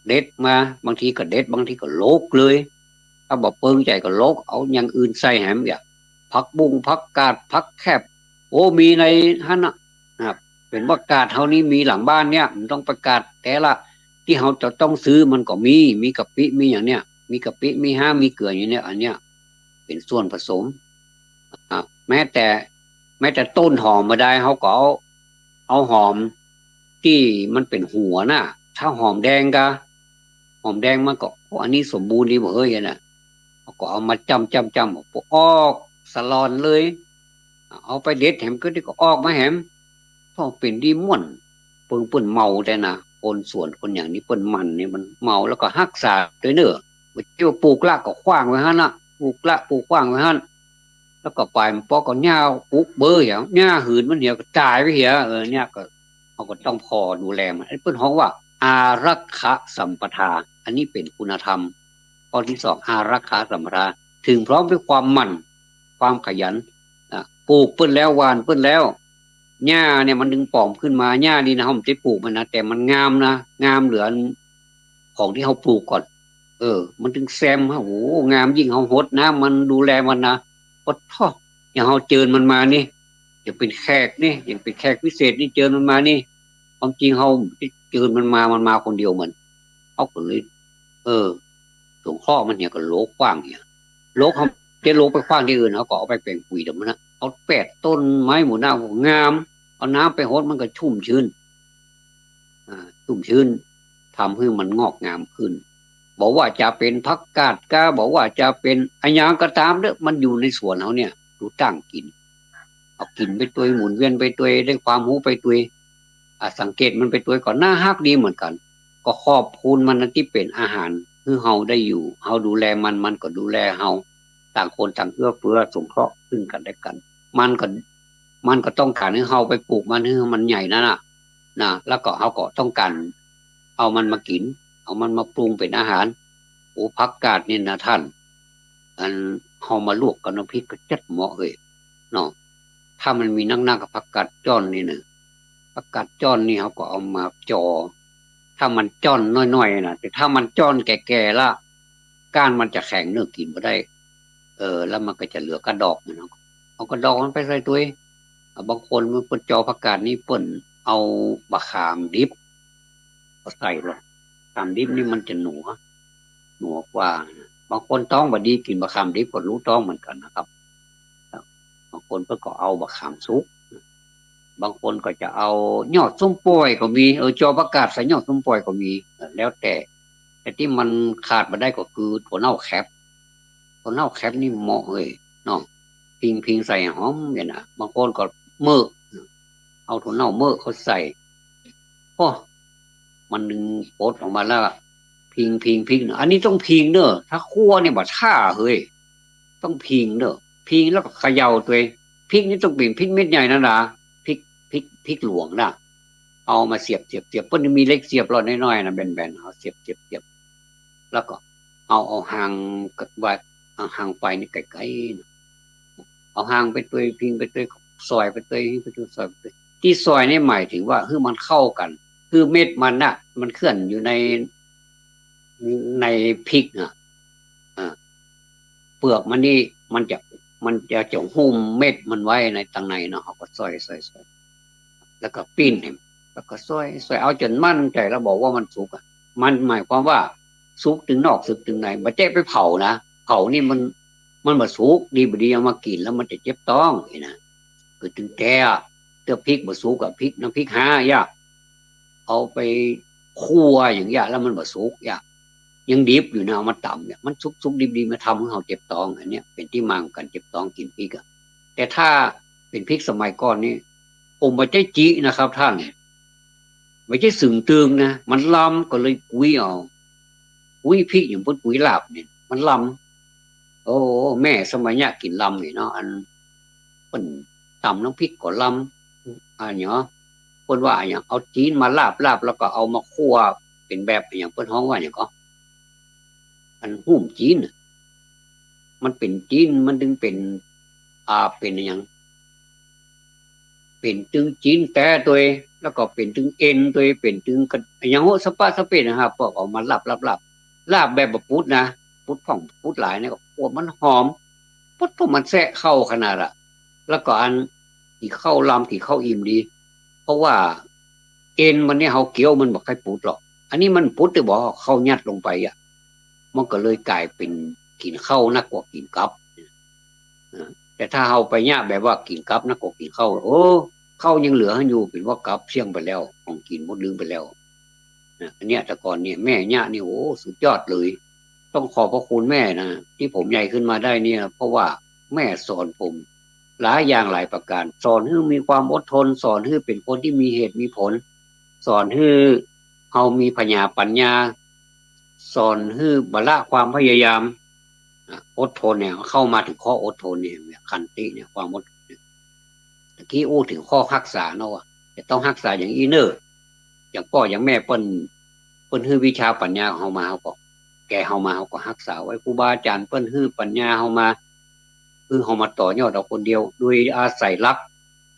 เด็ดมา บางทีก็เด็ด บางทีก็โละเลย ถ้าบ่เปิงใจ๋ก็โละ เอาอย่างอื่นใส่แหม อย่างผักบุ้ง ผักกาด ผักแคบ โอ้ มีในหั้นน่ะ นะครับ เป๋นว่ากาดเฮานี่มีหลังบ้านเนี่ย บ่ต้องไปกาดแต่ละ ตี้เฮาจะต้องซื้อมันก็มี มีกะปิ มีอย่างเนี้ย มีกะปิ มีฮา มีเกลืออยู่เนี่ย อันเนี้ย เป๋นส่วนผสม อ่า แม้แต่ แม้แต่ต้นหอมบ่ได้ เฮาก็เอา เอาหอมตี้มันเป๋นหัวน่ะ ถ้าหอมแดงกะ หอมแดงมันก็ โอ้ อันนี้สมบูรณ์ดีบ่เฮ้ย อันน่ะ เฮาก็เอามาจ้ำ จ้ำ จ้ำ ปอออกสะหล่อนเลย เอาไปเด็ดแหม ก็ได้ก็ออกมาแหม เพราะเป๋นดีม่วน เปิ้น เปิ้นเมาแต่นะ คนสวนคนอย่างนี้เปิ้นหมั่นนี่มันเมาแล้วก็ฮักษาตวยเน่อ บ่ใจ้ว่าปลูกละก็ขว้างไว้หั้นน่ะ ปลูกละปลูกขว้างไว้หั้น แล้วก็ไปมันปอกเอาหญ้าปลูกเบ้อเหีย หญ้าหืนมันเหียก็ต๋ายไปเหีย เออ เนี่ยก็ เฮาก็ต้องผ่อดูแลมัน อันนี้เปิ้นฮ้องว่าอารักขสัมปทา อันนี้เป๋นคุณธรรม ข้อตี้สอง อารักขสัมปทา ถึงพร้อมด้วยความหมั่น ความขยัน อ่ะ ปลูกเปิ้นแล้ว หว่านเปิ้นแล้ว หญ้าเนี่ยมันตึงป่อมขึ้นมา หญ้านี่นะ เฮาบ่ได้ปลูกมันนะ แต่มันงามนะ งามเหลือของตี้เฮาปลูกก่อน เออ มันตึงแซม โอ้โห งาม ยิ่งเฮาหดน้ำมัน ดูแลมันนะ ปะท้อ อย่างเฮาเจิญมันมานี่ อย่างเป๋นแขกนี่ อย่างเป๋นแขกพิเศษนี่ เจิญมันมานี่ ความจริงเฮาบ่ได้เจิญมันมา มันมาคนเดียวมัน เฮาก็เลย เออ สงเคราะห์มันเหีย ก็โละขว้างเหีย โละ เฮาบ่ได้โละไปขว้างตี้อื่น เฮาก็เอาไปแป๋งปุ๋ยเดี๋ยวมันนะ เอาแปดต้นไม้หมู่หน้าก็งาม เอาน้ำไปหดมันก็ชุ่มชื้น อ่า ชุ่มชื้น ทำหื้อมันงอกงามขึ้น บ่ว่าจะเป๋นผักกาดก้า บ่ว่าจะเป๋นอะหยังก็ต๋ามเต๊อะ มันอยู่ในสวนเฮาเนี่ย ดูต้างกิ๋น เอากิ๋นไปตวย หมุนเวียนไปตวย ได้ความฮู้ไปตวย อ่ะ สังเกตมันไปตวยก่อน น่าฮักดีเหมือนกั๋น ก็ขอบคุณมันนะตี้เป๋นอาหารหื้อเฮาได้อยู่ เฮาดูแลมัน มันก็ดูแลเฮา ต่างคนต่างเอื้อเฟื้อสงเคราะห์ซึ่งกั๋นและกั๋น มันก็ มันก็ต้องก๋านหื้อเฮาไปปลูกมันหื้อมันใหญ่นั่นน่ะ นะ แล้วก็เฮาก็ต้องก๋านเอามันมากิ๋น เอามันมาปรุงเป๋นอาหาร โอ้ ผักกาดนี่นะท่าน อันเฮามาลวกกับน้ำพริกก็จัดเหมาะเลยเนาะ ถ้ามันมีนักๆ กับผักกาดจ้อนนี่นะ ผักกาดจ้อนนี่เฮาก็เอามาจอ ถ้ามันจ้อนน้อยๆ นะ แต่ถ้ามันจ้อนแก่ๆ ละ ก้านมันจะแข็งเนาะ กิ๋นบ่ได้ เออ แล้วมันก็จะเหลือก้าดอกมันเนาะ เอาก้าดอกมันไปใส่ตวย อ่ะ บางคนเปิ้นจอผักกาดนี่เปิ้นเอาบะขามดิบ เอาใส่ลง บะขามดิบนี่มันจะหนัว หนัวกว่านะ บางคนต๊องบ่ดีกิ๋นบะขามดิบก็ฮู้ต๊องเหมือนกั๋นนะครับ บางคนเปิ้นก็เอาบะขามสุก บางคนก็จะเอายอดส้มป่อยก็มี เออ จอผักกาดใส่ยอดส้มป่อยก็มี เออ แล้วแต่ แต่ตี้มันขาดบ่ได้ก็คือถั่วเน่าแคป ถั่วเน่าแคปนี่เหมาะเลยเนาะ ผิงๆ ใส่หอมเนี่ยนะ บางคนก็เมิก เอาถั่วเน่าเมิกเข้าใส่ โอ้ มันนึ่งปดออกมาแล้ว ผิงๆ ผิงเนาะ อันนี้ต้องผิงเนาะ ถ้าคั่วเนี่ยบ่ถ้าเฮ้ย ต้องผิงเนาะ ผิงแล้วก็เขย่าตวย พริกนี่ต้องเป๋นพริกเม็ดใหญ่นะนะ พริก พริก พริกหลวงนะ เอามาเสียบ เสียบ เสียบ เปิ้นมีเหล็กเสียบหลอดน้อยๆ นะ แบนๆ เอาเสียบ เสียบ เสียบ แล้วก็เอา เอาฮางไว้ เอาฮางไฟนี่ไกลๆ นะ เอาฮางไปตวย ผิงไปตวย ซอยไปตวย ไปตวย ซอยไปตวย ตี้ซอยนี่หมายถึงว่าหื้อมันเข้ากั๋น คือเม็ดมันน่ะ มันเคลื่อนอยู่ใน ในพริกน่ะ อ่า เปลือกมันนี่มันจะ มันจะ จะหุ้มเม็ดมันไว้ในตังในเนาะ เฮาก็ซอย ซอย ซอย แล้วก็ปิ้นให้ แล้วก็ซอย ซอย เอาจ๋นมั่นใจ๋แล้วบอกว่ามันสุกอะ มันหมายความว่าสุกตึงนอกสุกตึงใน บ่ใจ้ไปเผานะ เผานี่มัน มันบ่สุก ดีบ่ดีเอามากิ๋นแล้วมันจะเจ็บต๊องนี่นะ คือตึงแก่อะ เตื้อพริกบ่สุกอะ พริก น้ำพริกฮาเยียะ เอาไปคั่วอย่างเยียะ แล้วมันบ่สุกเยียะ ยังดิบอยู่นะ เอามาต๋ำเนี่ย มันสุกๆ ดิบๆ มาทำหื้อเฮาเจ็บต๊อง อันเนี้ยเป๋นตี้มาของก๋านเจ็บต๊องกิ๋นพริกอะ แต่ถ้าเป๋นพริกสมัยก่อนนี่ ผมบ่ใจ้จินะครับท่าน บ่ใจ้สึงตึงนะ มันลำก็เลยกุ้ยเอา กุ้ยพริกอย่างเปิ้นกุ้ยลาบเนี่ย มันลำ โอ้ แม่สมัยเยียะกิ๋นลำนี่เนาะ อันเปิ้นต๋ำน้ำพริกก็ลำ อันเนาะ เปิ้นว่าอะหยัง เอาจีนมาลาบๆ แล้วก็เอามาคั่วเป๋นแบบอะหยัง เปิ้นฮ้องว่าอะหยังก็ อันหุ้มจีนน่ะ มันเป๋นจีน มันตึงเป๋น อ่า เป๋นอะหยัง เป๋นตึงจีนแต๊ตวย แล้วก็เป๋นตึงเอ็นตวย เป๋นตึงกระ อะหยังโห สะปะสะเปะนะครับ พวกเอามาลาบๆ ลาบแบบบ่ปุดนะ ปุดพ่องปุดหลายเนี่ย โอ้ มันหอม ปุด เพราะมันแซะเข้าขนาดอะ แล้วก็อัน กิ๋นข้าวลำ กิ๋นข้าวอิ่มดี เพราะว่าเอ็นมันเนี่ย เฮาเคี้ยวมันบ่ค่อยปุดหรอก อันนี้มันปุด แต่บ่าเข้ายัดลงไปอะ มันก็เลยก๋ายเป๋นกิ๋นข้าวนักกว่ากิ๋นกับ อ่า แต่ถ้าเฮาไปเยียะแบบว่ากิ๋นกับนักกว่ากิ๋นข้าว โอ้ ข้าวยังเหลือหั้นอยู่ เป๋นว่ากับเสี้ยงไปแล้ว ของกิ๋นหมดลืมไปแล้ว นะ อันเนี้ยแต่ก่อนเนี่ยแม่เยียะนี่ โอ้ สุดยอดเลย ต้องขอบพระคุณแม่นะ ตี้ผมใหญ่ขึ้นมาได้เนี่ย เพราะว่าแม่สอนผมหลายอย่างหลายประก๋าน สอนหื้อมีความอดทน สอนหื้อเป๋นคนตี้มีเหตุมีผล สอนหื้อเฮามีผญาปั๋ญญา สอนหื้อบ่ละความพยายาม อดทนเนี่ย เข้ามาเถิงข้ออดทนเนี่ย ขันติเนี่ย ความอดทนเนี่ย ตะกี้อู้เถิงข้อฮักษาเนาะ ว่าจะต้องฮักษาอย่างอี้เน่อ อย่างป้ออย่างแม่เปิ้น เปิ้นหื้อวิชาปัญญาเฮามา เฮาก็ แก่เฮามา เฮาก็ฮักษาไว้ ครูบาอาจ๋ารย์เปิ้นหื้อปัญญาเฮามา หื้อเฮามาต่อยอดเอาคนเดียว โดยอาศัยหลัก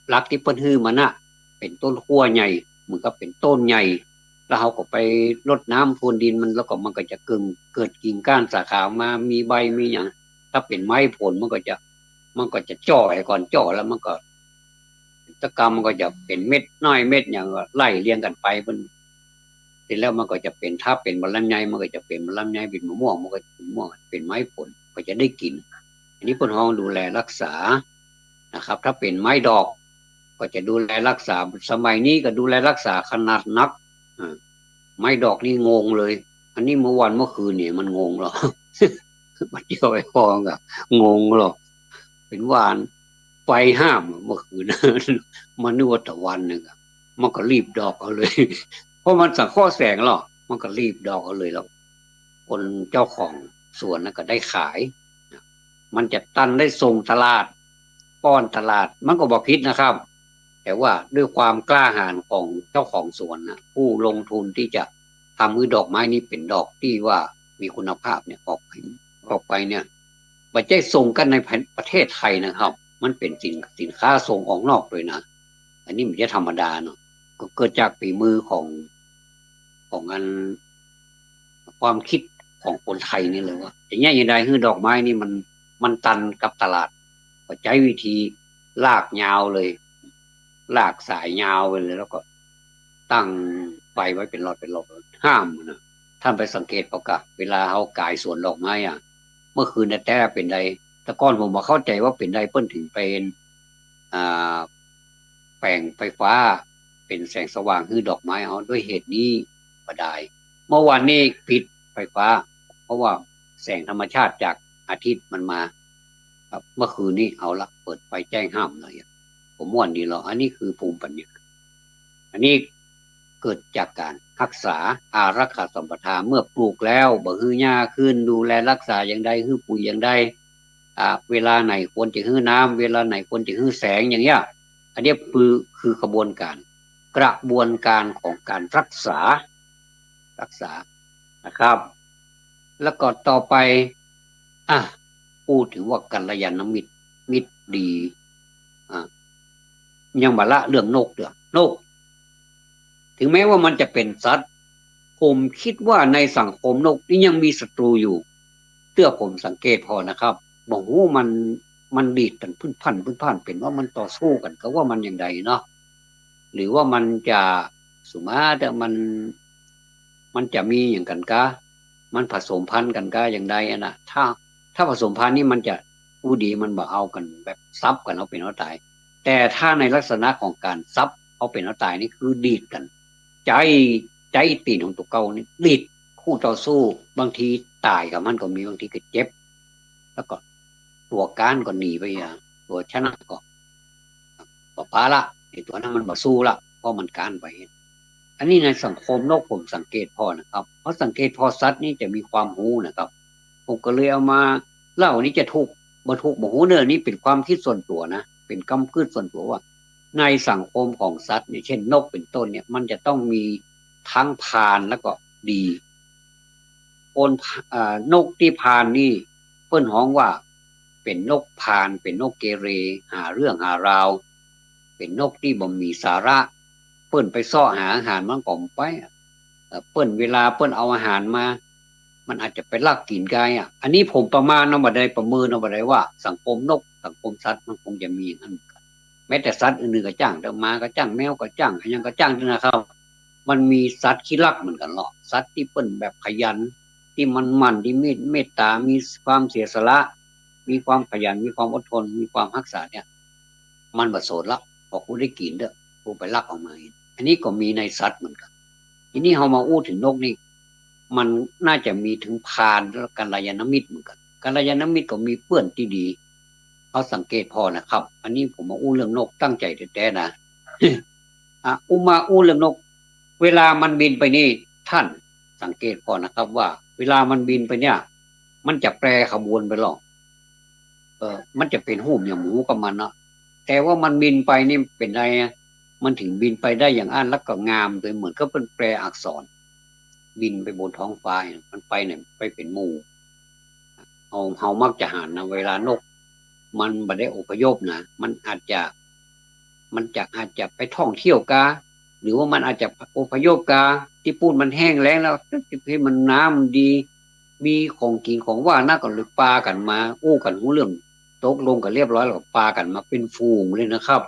หลักตี้เปิ้นหื้อมาน่ะ เป๋นต้นขั้วใหญ่ เหมือนกับเป๋นต้นใหญ่ แล้วเฮาก็ไปรดน้ำพรวนดินมัน แล้วก็มันก็จะเกิ่ง เกิดกิ่งก้านสาขามา มีใบมีหยัง ถ้าเป๋นไม้ผลมันก็จะ มันก็จะจ่อไอ้ก่อน จ่อแล้วมันก็ ตะกำมันก็จะเป๋นเม็ดน้อยเม็ดหยังก็ไล่เรียงกั๋นไป เปิ้น เสร็จแล้วมันก็จะเป๋น ถ้าเป๋นบักลำไยมันก็จะเป๋นบักลำไย เป๋นมะม่วงมันก็เป๋นมะม่วง เป๋นไม้ผลก็จะได้กิ๋น อันนี้เปิ้นฮ้องดูแลรักษานะครับ ถ้าเป๋นไม้ดอก ก็จะดูแลรักษา สมัยนี้ก็ดูแลรักษาขนาดนัก อ่า ไม้ดอกนี่งงเลย อันนี้เมื่อวันเมื่อคืนเนี่ยมันงงหรอ มาเที่ยวไอ้พองอะ งงหรอ เป๋นหว่านไฟห้ามอะเมื่อคืน มันนึกว่าตะวันหนึ่งอะ มันก็รีบดอกเอาเลย เพราะมันสังเคราะห์แสงหรอ มันก็รีบดอกเอาเลย แล้วคนเจ้าของสวนน่ะก็ได้ขาย มันจะตันได้ส่งตลาด ป้อนตลาด มันก็บ่ผิดนะครับ แต่ว่าด้วยความกล้าหาญของเจ้าของสวนน่ะ ผู้ลงทุนที่จะทำหื้อดอกไม้นี่เป๋นดอกที่ว่ามีคุณภาพเนี่ย ออกไป ออกไปเนี่ย บ่ใจ้ส่งกั๋นในประเทศไทยนะครับ มันเป๋นสิน สินค้าส่งออกนอกเลยนะ อันนี้มันจะธรรมดาเนาะ ก็เกิดจากฝีมือของ ของอัน ความคิดของคนไทยนี่เลยว่า จะเยียะอย่างใดหื้อดอกไม้นี่มัน มันตันกับตลาด ก็ใจ๊วิธีลากยาวเลย ลากสายยาวไปเลย แล้วก็ตั้งไฟไว้เป๋นหลอดเป๋นหลอด ห้ามนะ ท่านไปสังเกตผ่อก่ะ เวลาเฮากายสวนดอกไม้อะ เมื่อคืนแต๊ๆ เป๋นใด แต่ก่อนผมบ่เข้าใจ๋ว่าเป๋นใดเปิ้นเถิงไป อ่า แป๋งไฟฟ้าเป๋นแสงสว่างหื้อดอกไม้เอา ด้วยเหตุนี้บ่ดาย เมื่อวานนี้ปิดไฟฟ้า เพราะว่าแสงธรรมชาติจากอาทิตย์มันมา ครับ เมื่อคืนนี้เอาละ เปิดไฟแจ้งห้ามหน่อยอะ ผมม่วนดีลอ อันนี้คือภูมิปัญญา อันนี้เกิดจากก๋านฮักษา อารักขาสัมปทา เมื่อปลูกแล้วบ่หื้อหญ้าขึ้น ดูแลรักษาอย่างใด หื้อปุ๋ยอย่างใด อ่า เวลาไหนควรจะหื้อน้ำ เวลาไหนควรจะหื้อแสงอย่างเงี้ย อันเนี้ยคือ คือขบวนการ กระบวนการของการรักษา รักษานะครับ แล้วก็ต่อไป อ่ะ พูดถึงว่ากัลยาณมิตร มิตรดี อ่ะ ยังบ่ละเรื่องนกเตื้อ นก ถึงแม้ว่ามันจะเป๋นสัตว์ ผมคิดว่าในสังคมนกนี่ยังมีศัตรูอยู่ เตื้อผมสังเกตผ่อนะครับ บ่ฮู้มัน มันดีดกั๋นพ่นพ่านพ่นพ่าน เป๋นว่ามันต่อสู้กั๋น ก็ว่ามันอย่างใดเนาะ หรือว่ามันจะ สมมุติว่ามัน มันจะมีอย่างกั๋นกา มันผสมพันธุ์กั๋นกาอย่างใดอะนะ ถ้า ถ้าผสมพันธุ์นี่มันจะอู้ดี มันบ่เอากั๋นแบบสับกั๋นเอาเป๋นเอาต๋าย แต่ถ้าในลักษณะของก๋านสับเอาเป๋นเอาต๋ายนี่คือดีดกั๋น ใจ๊ ใจ๊ตี๋นของตั๋วเก่านี่ดีดคู่ต่อสู้ บางทีต๋ายกับมันก็มี บางทีก็เจ็บ แล้วก็ตั๋วก๊านก็หนีไปอะ ตั๋วชนะก็ ก็ปะละ ไอ้ตั๋วนั้นมันบ่สู้ละ เพราะมันก๊านไป อันนี้ในสังคมนกผมสังเกตผ่อนะครับ เพราะสังเกตผ่อสัตว์นี่จะมีความฮู้นะครับ ผมก็เลยเอามาเล่า อันนี้จะถูกบ่ถูกบ่ฮู้เน่อ นี่เป๋นความคิดส่วนตั๋วนะ เป๋นกำกึ๊ดส่วนตั๋วว่า ในสังคมของสัตว์เนี่ย เช่นนกเป๋นต้นเนี่ย มันจะต้องมีทั้งพาลแล้วก็ดี คน อ่า นกตี้พาลนี่ เปิ้นฮ้องว่าเป๋นนกพาล เป๋นนกเกเร หาเรื่องหาราว เป๋นนกตี้บ่มีสาระ เปิ้นไปเซาะหาอาหารมันก็บ่ไปอะ เอ่อ เปิ้น เวลาเปิ้นเอาอาหารมา มันอาจจะไปลักกิ๋นกายอะ อันนี้ผมประมาณเอาบ่ได้ ประเมินเอาบ่ได้ว่าสังคมนก สังคมสัตว์มันคงจะมีอย่างนั้นเหมือนกั๋น แม้แต่สัตว์อื่นๆ ก็จ้าง เด้อ หมาก็จ้าง แมวก็จ้าง อะหยังก็จ้างเด้อนะครับ มันมีสัตว์ขี้ลักเหมือนกั๋นลอ สัตว์ตี้เปิ้นแบบขยัน ตี้มันหมั่น ตี้มีเมตต๋า มีความเสียสละ มีความขยัน มีความอดทน มีความฮักษาเนี่ย มันบ่สนละ ขอกูได้กิ๋นเต๊อะ กูไปลักเอามา อันนี้ก็มีในสัตว์เหมือนกั๋น ทีนี้เฮามาอู้เถิงนกนี่ มันน่าจะมีเถิงพาลและกัลยาณมิตรเหมือนกั๋น กัลยาณมิตรก็มีเปื้อนตี้ดี เฮาสังเกตผ่อนะครับ อันนี้ผมมาอู้เรื่องนกตั้งใจ๋แต๊ๆ นะ อ่ะ อู้มาอู้เรื่องนก เวลามันบินไปนี่ ท่านสังเกตผ่อนะครับว่า เวลามันบินไปเนี่ย มันจะแปรขบวนไปหรอก เออ มันจะเป๋นฮูปอย่างหมูกับมันเนาะ แต่ว่ามันบินไปนี่เป๋นไงอะ มันถึงบินไปได้อย่างอั้น แล้วก็งาม โดยเหมือนกับมันแปลอักษร บินไปบนท้องฟ้า มันไปเนี่ย ไปเป๋นหมู่ เฮา เฮามักจะหันนะ เวลานก มันบ่ได้อพยพนะ มันอาจจะ มันจะ อาจจะไปท่องเที่ยวกา หรือว่ามันอาจจะอพยพกา ตี้ปู๊นมันแห้งแล้งแล้ว ตี้มันน้ำดี มีของกิ๋นของหว่านนะ ก็เลยปากั๋นมา อู้กั๋นฮู้เรื่อง ตกลงกั๋นเรียบร้อยแล้วก็ปากั๋นมาเป๋นฝูงเลยนะครับ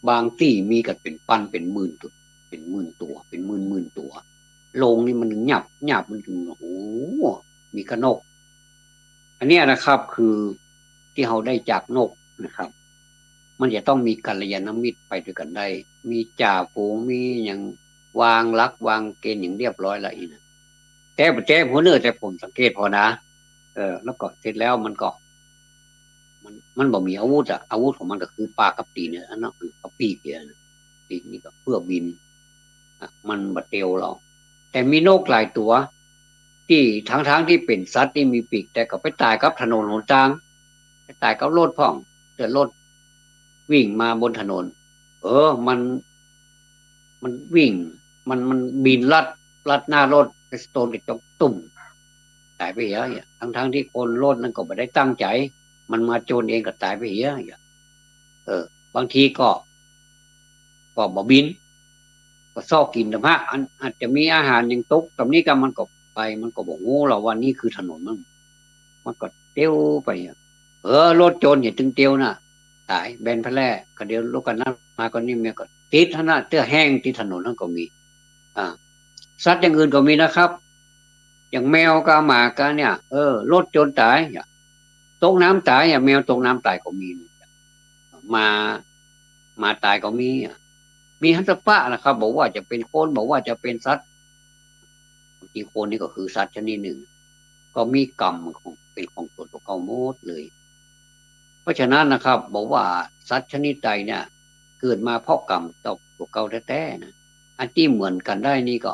บางตี้มีกั๋นเป๋นปัน เป๋นหมื่นตัว เป๋นหมื่นตัว เป๋นหมื่นหมื่นตัว โลงนี่มันหยับหยับ มันจึง โอ้โห มีกะนก อันเนี้ยนะครับ คือตี้เฮาได้จากนกนะครับ มันจะต้องมีกัลยาณมิตรไปด้วยกั๋นได้ มีจ่าฝูง มีหยังวางหลักวางเกณฑ์อย่างเรียบร้อยแล้วอี้นะ แต่ แต่หัวเนื้อแต่ผมสังเกตพอนะ เออ แล้วก็เสร็จแล้วมันก็ มัน มันบ่มีอาวุธอะ อาวุธของมันก็คือปากกับตี๋นเนี่ย อันนั้นมันก็ปีกเนี่ยนะ ปีกนี่ก็เพื่อบิน อ่ะ มันบ่เตียวหรอก แต่มีนกหลายตั๋ว ตี้ทั้งๆ ตี้เป๋นสัตว์ตี้มีปีก แต่ก็ไปต๋ายกับถนนหนตาง ไปต๋ายกับรถพ่อง เตื้อรถวิ่งมาบนถนน เออ มัน มันวิ่ง มัน มันบินลัด ลัดหน้ารถ ไปโตนกระจกตุ้ม ต๋ายไปเหีย ทั้งๆ ตี้คนรถนั้นก็บ่ได้ตั้งใจ๋ มันมาโจนเองก็ต๋ายไปเหีย เออ บางทีก็ ก็บ่บิน ก็เซาะกิ๋นตำหาก อัน อาจจะมีอาหารหยังตกตำนี้กา มันก็ไป มันก็บ่ฮู้หรอกว่านี่คือถนนมัน มันก็เตียวไปอะ เออ รถโจนเหีย ตึงเตียวน่ะ ต๋าย แบนแพร่ ก็เดี๋ยวรถคันนั้นมา ก็นี่แม่ก็ติดหั้นน่ะ เตื้อแห้งติดถนนหั้นก็มี อ่า สัตว์อย่างอื่นก็มีนะครับ อย่างแมวกาหมากาเนี่ย เออ รถโจนต๋ายอะ ตกน้ำต๋ายอะ แมวตกน้ำต๋ายก็มี หมา หมาต๋ายก็มีอะ มีหั้นสะปะนะครับ บ่ว่าจะเป๋นคน บ่ว่าจะเป๋นสัตว์ บางทีคนนี่ก็คือสัตว์ชนิดนึ่ง ก็มีกรรมของ เป๋นของตั๋ว ตั๋วเก่าหมดเลย เพราะฉะนั้นนะครับ บอกว่าสัตว์ชนิดใดเนี่ย เกิดมาเพราะกรรมตั๋ว ตั๋วเก่าแต๊ๆ นะ อันตี้เหมือนกั๋นได้นี่ก็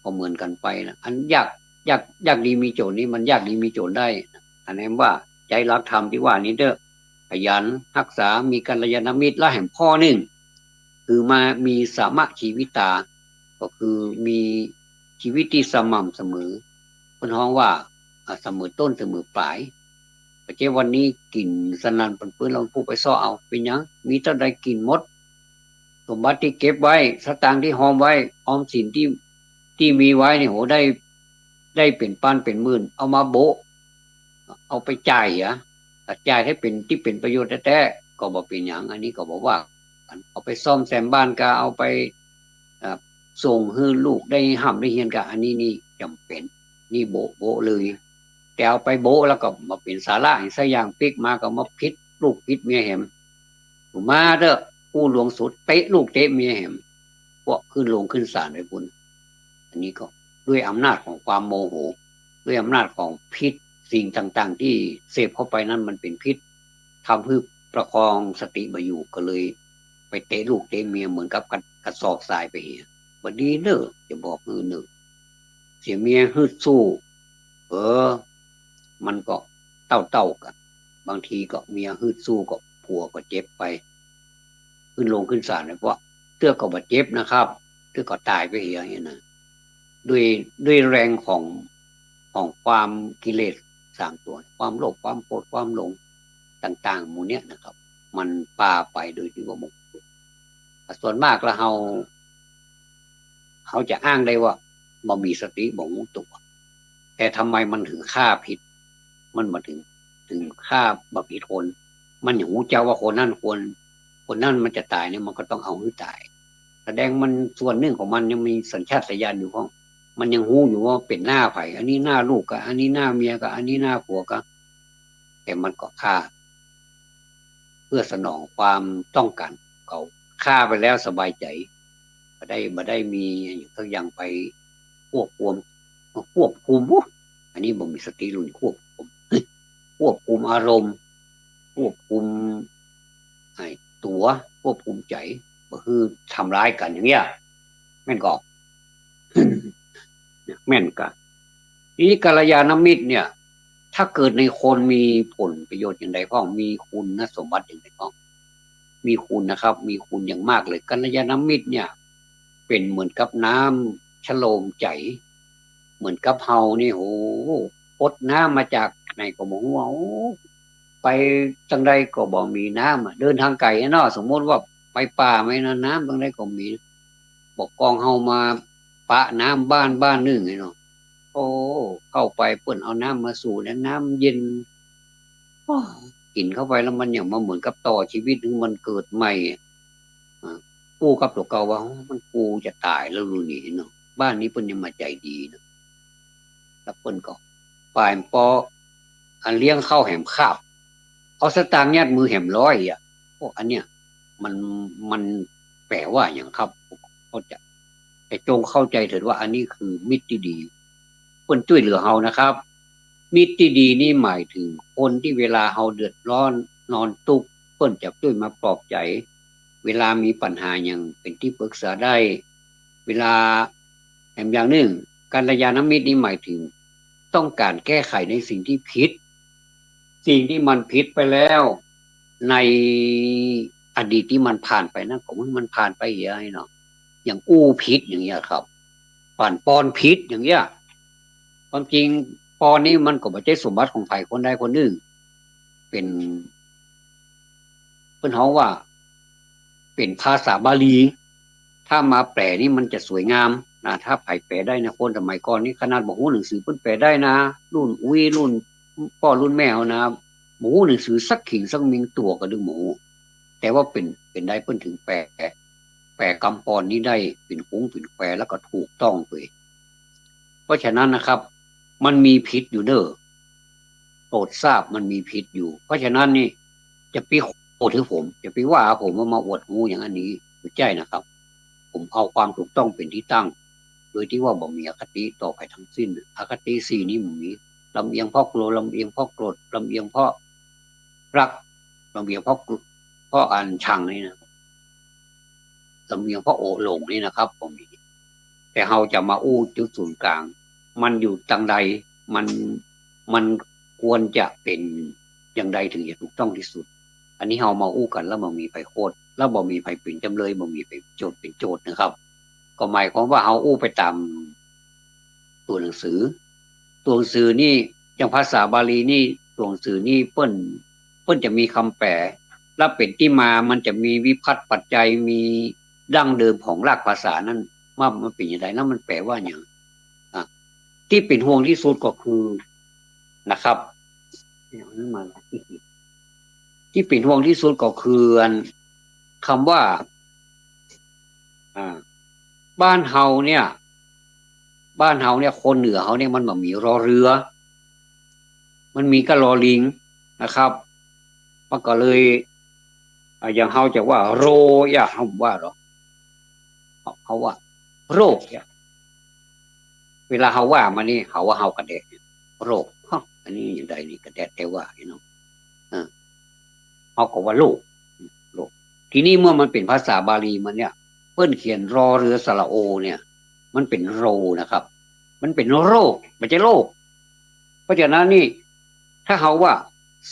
ก็เหมือนกั๋นไปนะ อันยาก ยาก ยากดีมีจ๋นนี่ มันยากดีมีจ๋นได้นะ อันนั้นว่าใจ๊หลักธรรมตี้ว่านี้เต๊อะ ขยันฮักษา มีกัลยาณมิตร และแหมข้อนึ่ง คือมามีสมะชีวิตา ก็คือมีชีวิตตี้สม่ำเสมอ เปิ้นฮ้องว่า อ่า เสมอต้นเสมอป๋าย บ่ใจ้วันนี้กิ๋นสนั่นปันปื้น แล้ววันพูกไปเซาะเอา เป๋นหยัง มีเต้าใดกิ๋นหมด สมบัติตี้เก็บไว้ สตางค์ตี้ฮอมไว้ ออมสินตี้ ตี้มีไว้นี่ โห ได้ ได้เป๋นปันเป๋นหมื่น เอามาโบะ เอาไปจ่ายเหีย ถ้าจ่ายหื้อเป๋นตี้เป๋นประโยชน์แต๊ๆ ก็บ่เป๋นหยัง อันนี้ก็บ่ว่ากั๋น เอาไปซ่อมแซมบ้านกา เอาไป เอ่อ ส่งหื้อลูกได้ฮ่ำได้เฮียนกา อันนี้นี่จ๋ำเป๋น นี่โบะ โบะเลย แต่เอาไปโบะแล้วก็บ่เป๋นสาระหยังสักอย่าง ปิ๊กมาก็มาผิดลูกผิดเมียแหม มาเต๊อะ อู้หลวงสูตร เตะลูกเตะเมียแหม พวกขึ้นโฮงขึ้นศาลไปปู๊น อันนี้ก็ด้วยอำนาจของความโมโห ด้วยอำนาจของพิษ สิ่งต่างๆ ตี้เสพเข้าไปนั้นมันเป๋นพิษ ทำหื้อประคองสติบ่อยู่ ก็เลยไปเตะลูกเตะเมียเหมือนกับกระ กระสอบทรายไปเหีย บ่ดีเน่อ จะบอกหื้อเน่อ เสียเมียฮึดสู้ เออ มันก็เต้าๆ กั๋น บางทีก็เมียฮึดสู้ก็ผัวก็เจ็บไป ขึ้นโฮงขึ้นศาลไป เพราะเตื้อก็บ่เจ็บนะครับ เตื้อก็ต๋ายไปเหียเนี่ยนะ ด้วย ด้วยแรงของ ของความกิเลสสามตั๋ว ความโลภ ความโกรธ ความหลง ต่างๆ หมู่เนี้ยนะครับ มันปาไปโดยตี้ว่าบ่ฮู้ ส่วนมากแล้วเฮา เฮาจะอ้างได้ว่าบ่มีสติ บ่ฮู้ตั๋ว แต่ทำไมมันถึงฆ่าผิด มันบ่ถึง ถึงฆ่าบ่ผิดคน มันยังฮู้จักว่าคนนั้นควร คนนั้นมันจะต๋ายเนี่ย มันก็ต้องเอาหื้อต๋าย แสดงมันส่วนนึ่งของมันยังมีสัญชาตญาณอยู่พ่อง มันยังฮู้อยู่ว่าเป๋นหน้าใผ อันนี้หน้าลูกกา อันนี้หน้าเมียกา อันนี้หน้าผัวกา แต่มันก็ฆ่า เพื่อสนองความต้องการ เขาฆ่าไปแล้วสบายใจ๋ บ่ได้ บ่ได้มีหยังสักอย่างไปควบคุม ควบคุม อุ๊ย อันนี้บ่มีสติลุนควบคุม ควบคุมอารมณ์ ควบคุมไอ้ตั๋ว ควบคุมใจ๋ บ่คือทำร้ายกั๋นอย่างเนี้ย แม่นก่อ แม่นก่อ ทีนี้กัลยาณมิตรเนี่ย ถ้าเกิดในคนมีผลประโยชน์อย่างใดพ่อง มีคุณสมบัติอย่างใดพ่อง มีคุณนะครับ มีคุณอย่างมากเลย กัลยาณมิตรเนี่ย เป๋นเหมือนกับน้ำชโลมใจ๋ เหมือนกับเฮานี่ โห อดน้ำมาจากไหนก็บ่ฮู้ โอ้ ไปตังใดก็บ่มีน้ำอะ เดินทางไก๋อะเนาะ สมมุติว่าไปป่าไปนา น้ำตังใดก็มี บ่กองเฮามาปะน้ำบ้านบ้านนึ่งไอ้เนาะ โอ้ เข้าไปเปิ้นเอาน้ำมาสู่แล้ว น้ำเย็น โอ้ กิ๋นเข้าไปแล้วมันอย่างมาเหมือนกับต่อจีวิต หื้อมันเกิดใหม่อะ อ่า อู้กับตั๋วเก่าว่า โอ้ มันกูจะต๋ายแล้วลูกนี่เนาะ บ้านนี้เปิ้นยังมาใจ๋ดีเนาะ แล้วเปิ้นก็ ฝ่ายปอ อันเลี้ยงข้าวแหมคาบ เอาสตางค์ยัดมือแหมร้อยอะ โอ้ อันเนี้ย มัน มันแป๋ว่าหยังครับ ผมเข้าใจ๋ แต่จงเข้าใจ๋เถิดว่าอันนี้คือมิตรตี้ดี เปิ้นจ้วยเหลือเฮานะครับ มิตรตี้ดีนี่หมายถึงคนตี้เวลาเฮาเดือดร้อนนอนตุ๊กข์ เปิ้นจะจ้วยมาปลอบใจ๋ เวลามีปัญหาหยังเป๋นตี้ปรึกษาได้ เวลา แถมอย่างนึ่ง กัลยาณมิตรนี่หมายถึง ต้องก๋านแก้ไขในสิ่งตี้ผิด สิ่งตี้มันผิดไปแล้ว ในอดีตตี้มันผ่านไปนั้น ก็หื้อมันผ่านไปเหียเนาะ อย่างอู้ผิดอย่างเงี้ยครับ ปั่นปอนผิดอย่างเงี้ย ความจริงปอนนี่มันก็บ่ใจ้สมบัติของใผคนใดคนนึ่ง เป๋น เปิ้นฮ้องว่า เป๋นภาษาบาลี ถ้ามาแปลนี่มันจะสวยงามนะ ถ้าใผแปลได้นะ คนสมัยก่อนนี่ขนาดบ่ฮู้หนังสือเปิ้นแปลได้นะ รุ่นอุ๊ย รุ่นป้อรุ่นแม่เฮานะ บ่ฮู้หนังสือสักขิงสักมิง ตั๋วกระดึงบ่ฮู้ แต่ว่าเป๋น เป๋นใดเปิ้นถึงแปล แปลกำปอนนี้ได้เป๋นคุ้งเป๋นแควแล้วก็ถูกต้องเว้ย เพราะฉะนั้นนะครับ มันมีผิดอยู่เน่อ โปรดทราบมันมีผิดอยู่ เพราะฉะนั้นนี่ จะไปโขดหื้อผม จะไปว่าผมว่ามาอวดฮู้อย่างอันนี้ บ่ใจ้นะครับ ผมเอาความถูกต้องเป๋นตี้ตั้ง โดยตี้ว่าบ่มีอคติต่อใผทั้งสิ้น อคติสี่นี้บ่มี ลำเอียงเพราะกลัว ลำเอียงเพราะโกรธ ลำเอียงเพราะรัก ลำเอียงเพราะกลัว เพราะอันชังนี่นะ ลำเอียงเพราะโอหลงนี่นะครับ บ่มี แต่เฮาจะมาอู้จุดศูนย์กลาง มันอยู่ตังใด มัน มันควรจะเป๋นอย่างใดถึงจะถูกต้องที่สุด อันนี้เฮามาอู้กั๋นแล้วบ่มีใผโขด แล้วบ่มีใผเป๋นจ๋ำเลย บ่มีใผโจทก์เป๋นโจทก์นะครับ ก็หมายความว่าเฮาอู้ไปต๋ามตั๋วหนังสือ ตั๋วหนังสือนี่ อย่างภาษาบาลีนี่ ตั๋วหนังสือนี่เปิ้น เปิ้นจะมีกำแปล แล้วเป๋นตี้มา มันจะมีวิภัตติปัจจัย มีดั้งเดิมของรากภาษานั้น ว่ามันเป๋นอย่างใด แล้วมันแปลว่าหยัง อ่ะ ตี้เป๋นห่วงตี้สุดก็คือ นะครับ ตี้เป๋นห่วงตี้สุดก็คืออัน กำว่า อ่า บ้านเฮาเนี่ย บ้านเฮาเนี่ย คนเหนือเฮาเนี่ย มันบ่มีรอเรือ มันมีก้ารอลิงนะครับ มันก็เลย อ่า อย่างเฮาจะว่าโร อย่าเฮาว่าหรอ เฮา เฮาว่า โรก เนี่ย เวลาเฮาว่ามานี่ เฮาว่าเฮากระแดะ โรก ฮะ อันนี้อย่างใดนี่ กระแดะแต่ว่าเนาะ อ่า เฮาก็ว่าโลก โลก ทีนี้เมื่อมันเป๋นภาษาบาลีมาเนี่ย เปิ้นเขียนรอเรือสระโอเนี่ย มันเป๋นโรนะครับ มันเป๋นโรก บ่ใจ้โลก เพราะฉะนั้นนี่ ถ้าเฮาว่า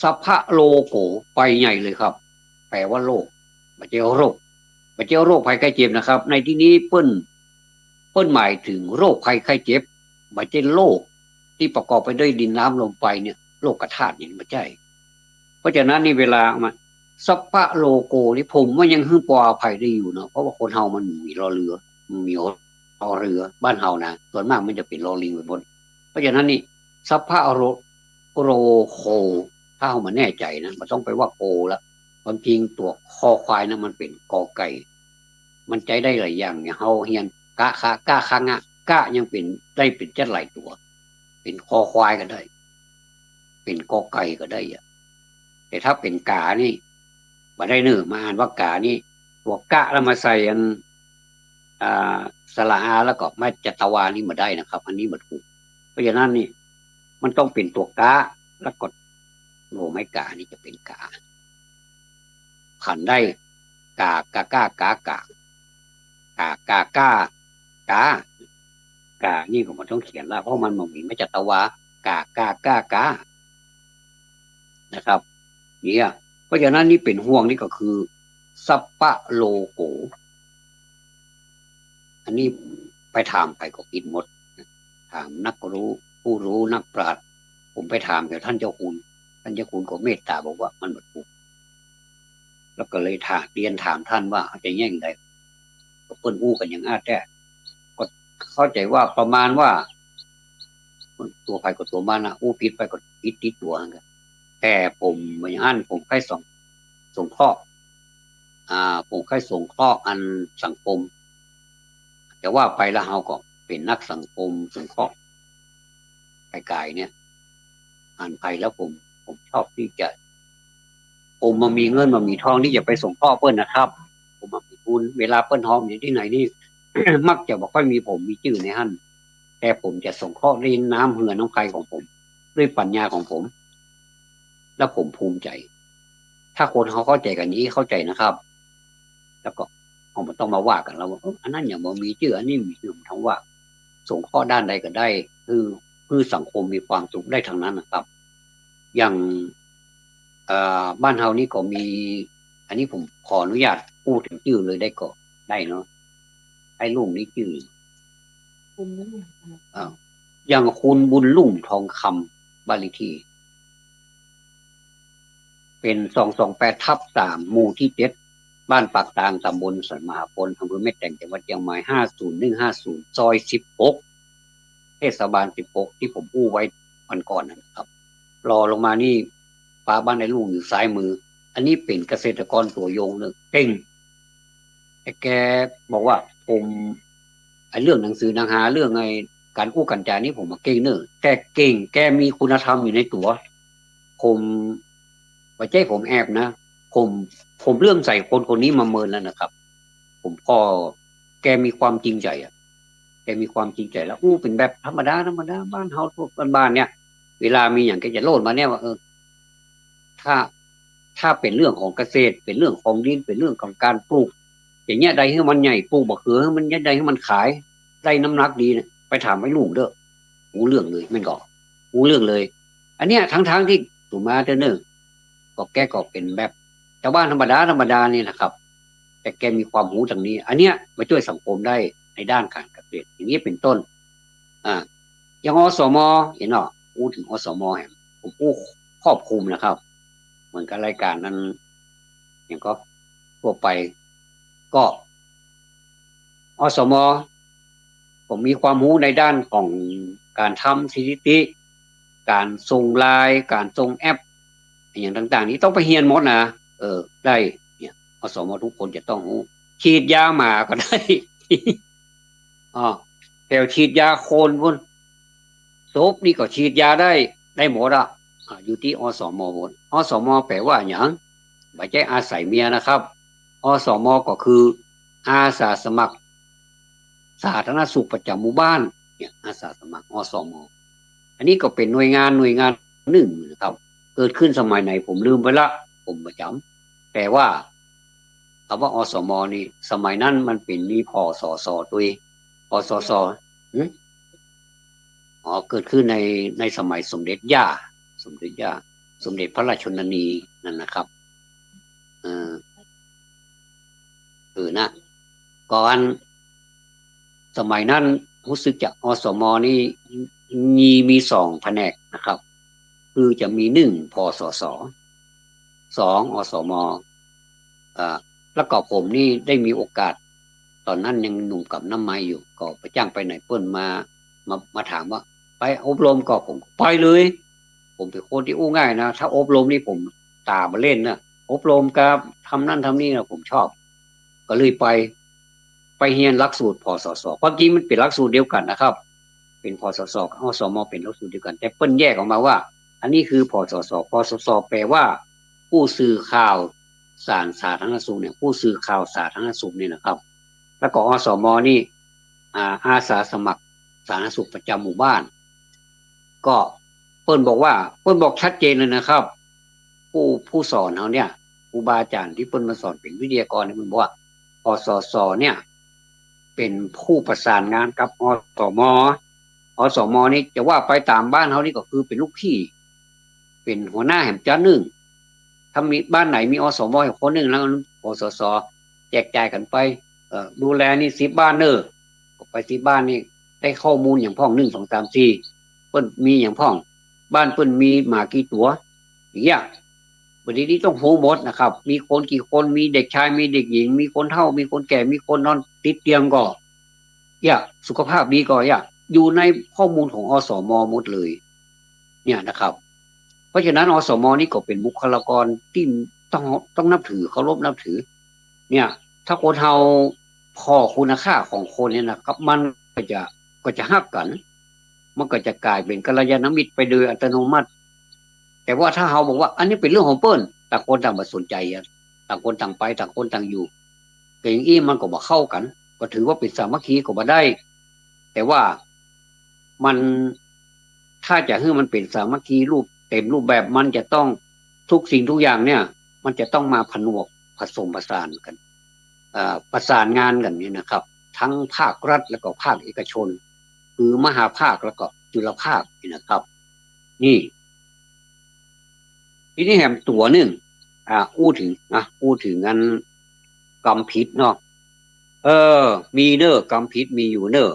สัพพะโลโก ไปใหญ่เลยครับ แปลว่าโลก บ่ใจ้โรค บ่ใจ้โรคภัยไข้เจ็บนะครับ ในตี้นี้เปิ้น เปิ้นหมายถึงโรคภัยไข้เจ็บ บ่ใจ้โลกตี้ประกอบไปด้วยดินน้ำลมไฟเนี่ย โลกธาตุเนี่ย บ่ใจ้ เพราะฉะนั้นนี่เวลามา สัพพะโลโกนี่ ผมว่ายังหื้อปออภัยได้อยู่เนาะ เพราะว่าคนเฮามันมีรอเรือ มันมีรอเรือ บ้านเฮานะ ส่วนมากมันจะเป๋นรอลิงไปหมด เพราะฉะนั้นนี่ สัพพะโล โลโก ถ้าเฮาบ่แน่ใจ๋นะ บ่ต้องไปว่าโกละ ความจริงตั๋วคอควายนะ มันเป๋นกอไก่ มันใจ๊ได้หลายอย่าง อย่างเฮาเฮียน กะ คะ กะ คะ งะ กะ ยังเป๋น ได้เป๋นจั๊ดหลายตั๋ว เป๋นคอควายก็ได้ เป๋นกอไก่ก็ได้อะ แต่ถ้าเป๋นกานี่ บ่ได้เน่อ มาอ่านว่ากานี่ ตั๋วกะแล้วมาใส่อัน อ่า สระอา แล้วก็มาจัตวานี่บ่ได้นะครับ อันนี้บ่ถูก เพราะฉะนั้นนี่ มันต้องเป๋นตั๋วกะ แล้วก็โลไม้กานี่จะเป๋นกา ขันได้ กา กะ ก้า กา ก๋า กา กา ก้า ก๋า ก๋า นี่ก็บ่ต้องเขียนละ เพราะมันบ่มีไม้จัตวา กา กา ก้า ก๋า นะครับ เนี่ย เพราะฉะนั้นนี่เป๋นห่วงนี่ก็คือ สัพพะโลโก อันนี้ไปถามใผก็ผิดหมด ถามนักรู้ ผู้รู้นักปราชญ์ ผมไปถามแถวท่านเจ้าคุณ ท่านเจ้าคุณก็เมตตาบอกว่ามันบ่ถูก แล้วก็เลยถาม เรียนถามท่านว่าจะแยงใด ก็เปิ้นอู้กั๋นอย่างอ้าแต๊ ก็เข้าใจ๋ว่าประมาณว่า ตั๋วใผก็ตั๋วมันนะ อู้ผิดไปก็ผิดติดตั๋วหั้นกะ แต่ผมบ่อย่างอั้น ผมใค่สง สงเคราะห์ อ่า ผมใค่สงเคราะห์อันสังคม จะว่าไปแล้วเฮาก็เป๋นนักสังคมสงเคราะห์ ก๋ายๆ เนี่ย อ่านไปแล้วผม ผมชอบตี้จะ ผมบ่มีเงินบ่มีทองตี้จะไปสงเคราะห์เปิ้นนะครับ ผมบ่มีทุน เวลาเปิ้นฮอมอยู่ตี้ไหนนี่ มักจะบ่ค่อยมีผมมีจื้อในหั้น แต่ผมจะสงเคราะห์ด้วยน้ำเหือน้ำใคของผม ด้วยปัญญาของผม แล้วผมภูมิใจ๋ ถ้าคนเฮาเข้าใจ๋กั๋นอย่างอี้ เข้าใจ๋นะครับ แล้วก็เฮาบ่ต้องมาว่ากั๋นแล้วว่า เออ อันนั้นอย่างบ่มีจื้อ อันนี้มีจื้อ บ่ต้องว่า สงเคราะห์ด้านใดก็ได้ คือ คือสังคมมีความสุขได้ทั้งนั้นนะครับ อย่าง เอ่อ บ้านเฮานี่ก็มี อันนี้ผมขออนุญาตอู้เถิงจื้อเลยได้ก่อ ได้เนาะ ไอ้ลุงนี่จื้อ คุณบุญรุ่ง อ่า อย่างคุณบุญรุ่งทองคำ บ้านเลขที่ เป๋น สองสองแปดทับสาม หมู่ตี้เจ็ด บ้านปากตาง ต๋ำบลสันมหาพล อำเภอแม่แตง จังหวัดเจียงใหม่ ห้าศูนย์หนึ่งห้าศูนย์ ซอยสิบหก เทศบาลสิบหก ตี้ผมอู้ไว้วันก่อนนั่นนะครับ รองลงมานี่ ปาบ้านไอ้ลุงอยู่ซ้ายมือ อันนี้เป๋นเกษตรกรตั๋วยงเน่อ เก่ง แต่แกบอกว่าผม ไอ้เรื่องหนังสือหนังหา เรื่องไอ้ก๋านอู้ก๋านจ๋านี่ผมบ่เก่งเน่อ แต่เก่ง แกมีคุณธรรมอยู่ในตั๋ว ผมบ่ใจ้ผมแอบนะ ผม ผมเลื่อมใสคนคนนี้มาเมินแล้วนะครับ ผมก็ แกมีความจริงใจ๋อะ แกมีความจริงใจ๋แล้ว อู้เป๋นแบบธรรมดา ธรรมดา บ้านเฮาทั่วบ้านๆ เนี่ย เวลามีอย่างแกจะโลดมาเนี่ยว่า เออ ถ้า ถ้าเป๋นเรื่องของเกษตร เป๋นเรื่องของดิน เป๋นเรื่องของก๋านปลูก จะเยียะใดหื้อมันใหญ่ ปลูกบ่าเขือหื้อมันเยียะใดหื้อมันขาย ได้น้ำหนักดีเนี่ย ไปถามไอ้ลุงเต๊อะ ฮู้เรื่องเลย แม่นก่อ ฮู้เรื่องเลย อันเนี้ย ทั้งๆ ตี้ตั๋วมาเต๊อะเน่อ ก็แกก็เป๋นแบบชาวบ้านธรรมดา ธรรมดานี่นะครับ แต่แกมีความฮู้ตางนี้ อันเนี้ยมาจ้วยสังคมได้ในด้านก๋านเกษตร อย่างนี้เป๋นต้น อ่า อย่าง อสม เห็นเนาะ อู้เถิง อสม แหม ผมอู้ครอบคลุมนะครับ เหมือนกับรายการนั้น อย่างก็ทั่วไป ก็ อสม ผมมีความฮู้ในด้านของก๋านทำสถิติ ก๋านส่งไลน์ ก๋านส่งแอป อะหยังต่างๆ นี่ต้องไปเฮียนหมดนะ เออ ได้ เนี่ย อสม ทุกคนจะต้องฮู้ ฉีดยาหมาก็ได้ อ้อ แถวฉีดยาคนพู้น ศพนี่ก็ฉีดยาได้ ได้หมดอะ อ่า อยู่ตี้ อสม หมด อสม แป๋ว่าหยัง บ่ใจ้อาศัยเมียนะครับ อสม ก็คืออาสาสมัครสาธารณสุขประจ๋ำหมู่บ้าน เนี่ย อาสาสมัคร อสม อันนี้ก็เป๋นหน่วยงาน หน่วยงานนึ่งนะครับ เกิดขึ้นสมัยไหนผมลืมไปละ ผมบ่จ๋ำ แต่ว่า คำว่า อสม นี่ สมัยนั้นมันเป๋นมี ผสส ตวย ผสส หึ อ๋อ เกิดขึ้นใน ในสมัยสมเด็จย่า สมเด็จย่า สมเด็จพระราชชนนีนั่นนะครับ เออ เออนะ ก่อน สมัยนั้นฮู้สึกจะ อสม นี่ มี มีสองแผนกนะครับ คือจะมี นึ่ง ผสส สอง อสม อ่า แล้วก็ผมนี่ได้มีโอกาส ต๋อนนั้นยังหนุ่มก๋ำน้ำไม้อยู่ ก็ไปจ้างไปไหนเปิ้นมา มา มาถามว่า ไปอบรมก่อ ผมไปเลย ผมเป๋นคนตี้อู้ง่ายนะ ถ้าอบรมนี่ผมต๋าบ่เล่นนะ อบรมกับทำนั่นทำนี่นะ ผมชอบ ก็เลยไป ไปเฮียนหลักสูตร ผสส ความจริงมันเป๋นหลักสูตรเดียวกั๋นนะครับ เป๋น ผสส กับ อสม เป๋นหลักสูตรเดียวกั๋น แต่เปิ้นแยกออกมาว่า อันนี้คือ ผสส ผสส แป๋ว่า ผู้สื่อข่าวสารสาธารณสุขเนี่ย ผู้สื่อข่าวสาธารณสุขเนี่ยนะครับ แล้วก็ อสม นี่ อ่า อาสาสมัครสาธารณสุขประจ๋ำหมู่บ้าน ก็เปิ้นบอกว่า เปิ้นบอกชัดเจนเลยนะครับ ผู้ ผู้สอนเฮาเนี่ย ครูบาอาจ๋ารย์ตี้เปิ้นมาสอนเป๋นวิทยากรเนี่ย เปิ้นบอกว่า ผสส เนี่ย เป๋นผู้ประสานงานกับ อสม อสม นี่จะว่าไปต๋ามบ้านเฮานี่ก็คือเป๋นลูกพี่ เป๋นหัวหน้าแหมจ๊ะนึ่ง ถ้ามีบ้านไหนมี อสม แหมคนนึ่ง แล้ว ปสส แจกจ่ายกั๋นไป เอ่อ ดูแลนี่สิบบ้านเน่อ ก็ไปสิบบ้านนี่ ได้ข้อมูลหยังพ่อง นึ่ง สอง สาม สี่ เปิ้นมีหยังพ่อง บ้านเปิ้นมีหมากี่ตั๋ว อย่างเงี้ย บางทีนี่ต้องฮู้หมดนะครับ มีคนกี่คน มีเด็กชาย มีเด็กหญิง มีคนเฒ่า มีคนแก่ มีคนนอนติดเตียงก่อ เนี่ย สุขภาพดีก่อ เนี่ย อยู่ในข้อมูลของ อสม หมดเลย เนี่ยนะครับ เพราะฉะนั้น อสม นี่ก็เป๋นบุคลากรตี้ต้อง ต้องนับถือ เคารพนับถือ เนี่ย ถ้าคนเฮาผ่อคุณค่าของคนเนี่ยนะครับ มันก็จะ ก็จะฮักกั๋น มันก็จะก๋ายเป๋นกัลยาณมิตรไปโดยอัตโนมัติ แต่ว่าถ้าเฮาบอกว่า อันนี้เป๋นเรื่องของเปิ้น ต่างคนต่างบ่สนใจ๋อะ ต่างคนต่างไป ต่างคนต่างอยู่ แต่อย่างอี้มันก็บ่เข้ากั๋น ก็ถือว่าเป๋นสามัคคีก็บ่ได้ แต่ว่ามัน ถ้าจะหื้อมันเป๋นสามัคคีรูปเต็มรูปแบบ มันจะต้อง ทุกสิ่งทุกอย่างเนี่ย มันจะต้องมาผนวกผสมผสานกั๋น เอ่อ ประสานงานกั๋นเนี่ยนะครับ ทั้งภาครัฐแล้วก็ภาคเอกชน คือมหาภาคแล้วก็จุลภาคนี่นะครับ นี่ ทีนี้แหมตั๋วนึ่ง อ่า อู้เถิงนะ อู้เถิงอันกำผิดเนาะ เออ มีเน่อ กำผิดมีอยู่เน่อ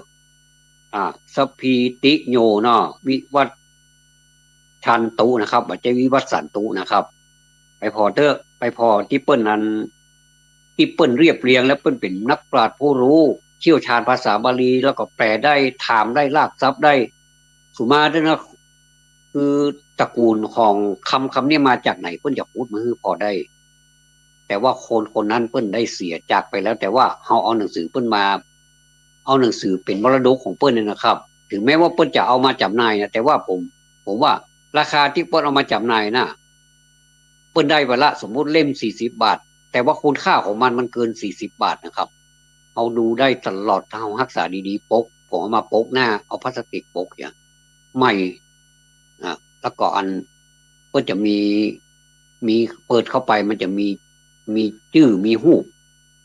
อ่า สัพพีติโยเนาะ วิวัชชันตุนะครับ บ่ใจ้วิวัชชันตุนะครับ ไปผ่อเต๊อะ ไปผ่อตี้เปิ้นนั้น ตี้เปิ้นเรียบเรียง แล้วเปิ้นเป๋นนักปราชญ์ผู้ฮู้ เชี่ยวชาญภาษาบาลี แล้วก็แปลได้ ถามได้ ลากศัพท์ได้ สุมาเต๊อะนะ คือตระกูลของกำ กำเนี่ยมาจากไหน เปิ้นจะขุดมาหื้อผ่อได้ แต่ว่าคนคนนั้นเปิ้นได้เสียจากไปแล้ว แต่ว่าเฮาเอาหนังสือเปิ้นมา เอาหนังสือเป๋นมรดกของเปิ้นเนี่ยนะครับ ถึงแม้ว่าเปิ้นจะเอามาจ๋ำหน่ายนะ แต่ว่าผม ผมว่าราคาตี้เปิ้นเอามาจ๋ำหน่ายน่ะ เปิ้นได้วันละสมมุติเล่มสี่สิบบาท แต่ว่าคุณค่าของมันมันเกินสี่สิบบาทนะครับ เฮาดูได้ตลอด ถ้าเฮาฮักษาดีๆ ปก ผมเอามาปกหน้า เอาพลาสติกปกเนี่ย ใหม่ อ่ะ แล้วก็อัน เปิ้นจะมี มีเปิดเข้าไป มันจะมี มีจื้อ มีฮูป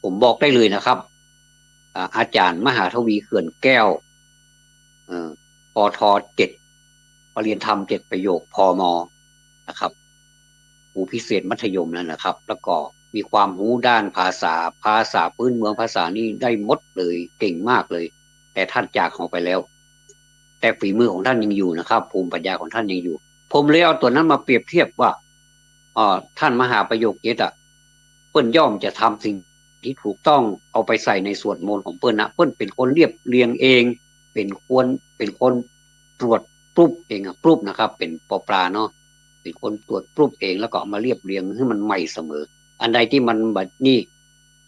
ผมบอกได้เลยนะครับ อ่า อาจ๋ารย์มหาทวี เขื่อนแก้ว เอ่อ ปท เจ็ด ประเรียนธรรมเจ็ดประโยค พม นะครับ ครูพิเศษมัธยมแล้วนะครับ แล้วก็มีความฮู้ด้านภาษา ภาษาพื้นเมือง ภาษานี่ได้หมดเลย เก่งมากเลย แต่ท่านจากเฮาไปแล้ว แต่ฝีมือของท่านยังอยู่นะครับ ภูมิปัญญาของท่านยังอยู่ ผมเลยเอาตั๋วนั้นมาเปรียบเทียบว่า เอ่อ ท่านมหาประโยคเจ็ดอะ เปิ้นย่อมจะทำสิ่งตี้ถูกต้อง เอาไปใส่ในสวดมนต์ของเปิ้นนะ เปิ้นเป๋นคนเรียบเรียงเอง เป๋นคน เป๋นคนตรวจปรุบเองอะ ปรุบนะครับ เป๋นปอปลาเนาะ เป๋นคนตรวจปรุบเอง แล้วก็เอามาเรียบเรียงหื้อมันใหม่เสมอ อันใดตี้มันบ่นี่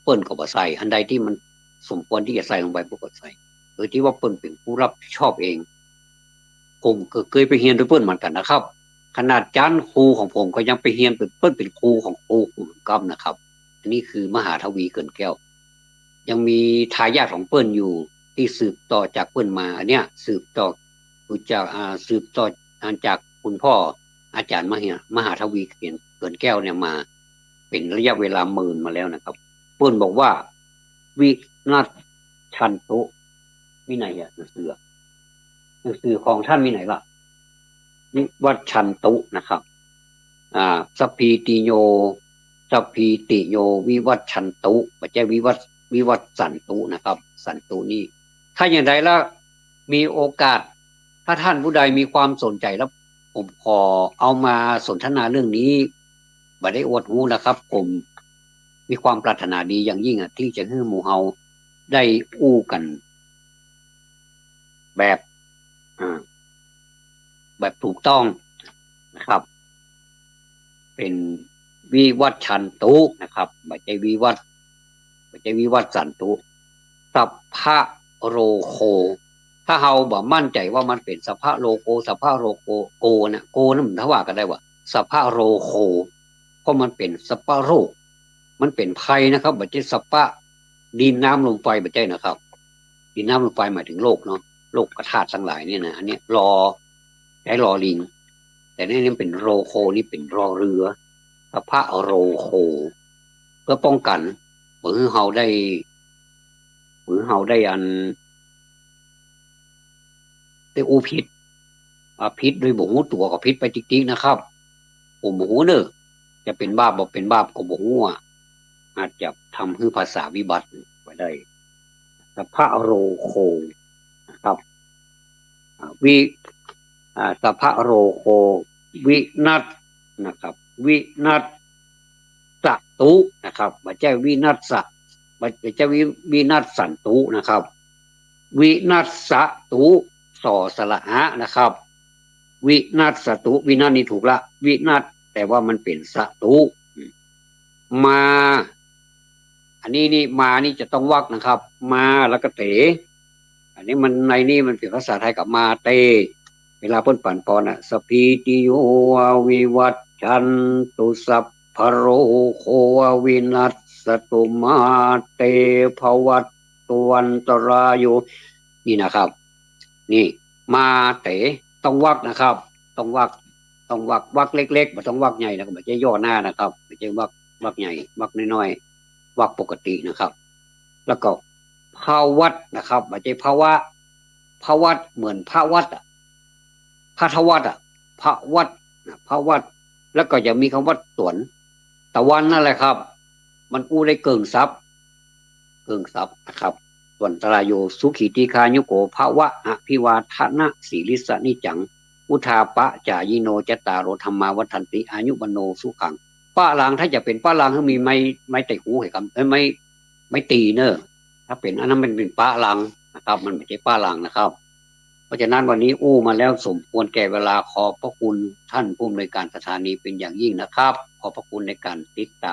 เปิ้นก็บ่ใส่ อันใดตี้มันสมควรตี้จะใส่ลงไป เปิ้นก็ใส่ โดยตี้ว่าเปิ้นเป๋นผู้รับผิดชอบเอง ผมก็เกยไปเฮียนตวยเปิ้นเหมือนกั๋นนะครับ ขนาดจ๊านครูของผมก็ยังไปเฮียนเป๋น เปิ้นเป๋นครูของครูผมกำนะครับ อันนี้คือมหาทวี เขื่อนแก้ว ยังมีทายาทของเปิ้นอยู่ ตี้สืบต่อจากเปิ้นมา อันเนี้ย สืบต่อ คือจาก อ่า สืบต่อ อ่า จากคุณพ่ออาจ๋ารย์มหา มหาทวี เขื่อน เขื่อนแก้วเนี่ยมา เป๋นระยะเวลาเมินมาแล้วนะครับ เปิ้นบอกว่า วิวัชชันตุ มีไหนอะ หนังสืออะ หนังสือของท่านมีไหนล่ะ วิวัชชันตุนะครับ อ่า สัพพีติโย สัพพีติโย วิวัชชันตุ บ่ใจ้วิวัช วิวัชชันตุนะครับ ชันตุนี่ ถ้าอย่างใดแล้ว มีโอกาส ถ้าท่านผู้ใดมีความสนใจ๋แล้ว ผมขอเอามาสนทนาเรื่องนี้ บ่ได้อวดฮู้นะครับ ผมมีความปรารถนาดีอย่างยิ่งอะ ตี้จะหื้อหมู่เฮาได้อู้กั๋น แบบ อ่า แบบถูกต้องนะครับ เป๋นวิวัชชันตุนะครับ บ่ใจ้วิวัช บ่ใจ้วิวัชชันตุ สัพพะโรโค ถ้าเฮาบ่มั่นใจ๋ว่ามันเป๋นสัพพะโรโค สัพพะโรโค โกนะ โกนะ มันถ้าว่ากั๋นได้ว่า สัพพะโรโค เพราะมันเป๋นสัพพะโรค มันเป๋นภัยนะครับ บ่ใจ้สัพพะ ดินน้ำลมไฟ บ่ใจ้นะครับ ดินน้ำลมไฟหมายถึงโลกเนาะ โลกธาตุทั้งหลายเนี่ยนะ อันเนี้ย รอ ใจ๊ รอ ลิง แต่นี่ นี่เป๋นโรโค นี่เป๋น รอ เรือ สัพพะโรโค เพื่อป้องกั๋น บ่หื้อเฮาได้ บ่หื้อเฮาได้อัน ได้อู้ผิด อ่า ผิดโดยบ่ฮู้ตั๋วก็ผิดไปติ๊กๆ นะครับ ผมบ่ฮู้เน่อ จะเป๋นบาปบ่เป๋นบาปก็บ่ฮู้อะ อาจจะทำหื้อภาษาวิบัติไปได้ สะพะโรโค นะครับ อ่า วิ อ่า สะพะโรโค วินัส นะครับ วินัสสตุ นะครับ บ่ใจ้วินัสสะ บ่ บ่ใจ้วิ วินัสสันตุ นะครับ วินัสสตุ สอสระอะ นะครับ วินัสสตุ วินัสนี่ถูกละ วินัส แต่ว่ามันเป๋นสตุ มา อันนี้นี่ มานี่จะต้องวรรคนะครับ มาแล้วก็เต อันนี้มันในนี่มันเป๋นภาษาไทยกับมาเต เวลาเปิ้นปั๋นปอนอะ สัพพีติโยวิวัชชันตุ สัพพะโรโควินัสสตุ มาเตภวัตวันตราโย นี่นะครับ นี่ มาเต ต้องวรรคนะครับ ต้องวรรค ต้องวรรค วรรคเล็กๆ บ่ต้องวรรคใหญ่นะ บ่ใจ้ย่อหน้านะครับ บ่ใจ้วรรค วรรคใหญ่ วรรคน้อยๆ วรรคปกตินะครับ แล้วก็ภวัตนะครับ บ่ใจ้ภวะ ภวัตเหมือนพระวัตรอะ พระทวัตรอะ พระวัตรนะ พระวัตร แล้วก็จะมีกำว่าตวน ตะวันนั่นแหละครับ มันอู้ได้เกิ่งศัพท์ เกิ่งศัพท์นะครับ วันตราโย สุขี ทีฆายุโก ภวะ อภิวาทะนะสีลิสสะนิจจัง วุฑฒาปะจายิโน จัตตาโร ธัมมา วัฑฒันติ อายุ วัณโณ สุขัง ปะลัง ถ้าจะเป๋นปะลัง ต้องมีไม้ ไม้ไต่หูให้กำ เอ้ย ไม้ ไม้ตีเน่อ ถ้าเป๋นอันนั้นมันเป๋นปะลังนะครับ มันบ่ใจ้ปะลังนะครับ เพราะฉะนั้นวันนี้อู้มาแล้วสมควรแก่เวลา ขอบพระคุณท่านผู้อำนวยการสถานีเป็นอย่างยิ่งนะครับ ขอบพระคุณในการติดตาม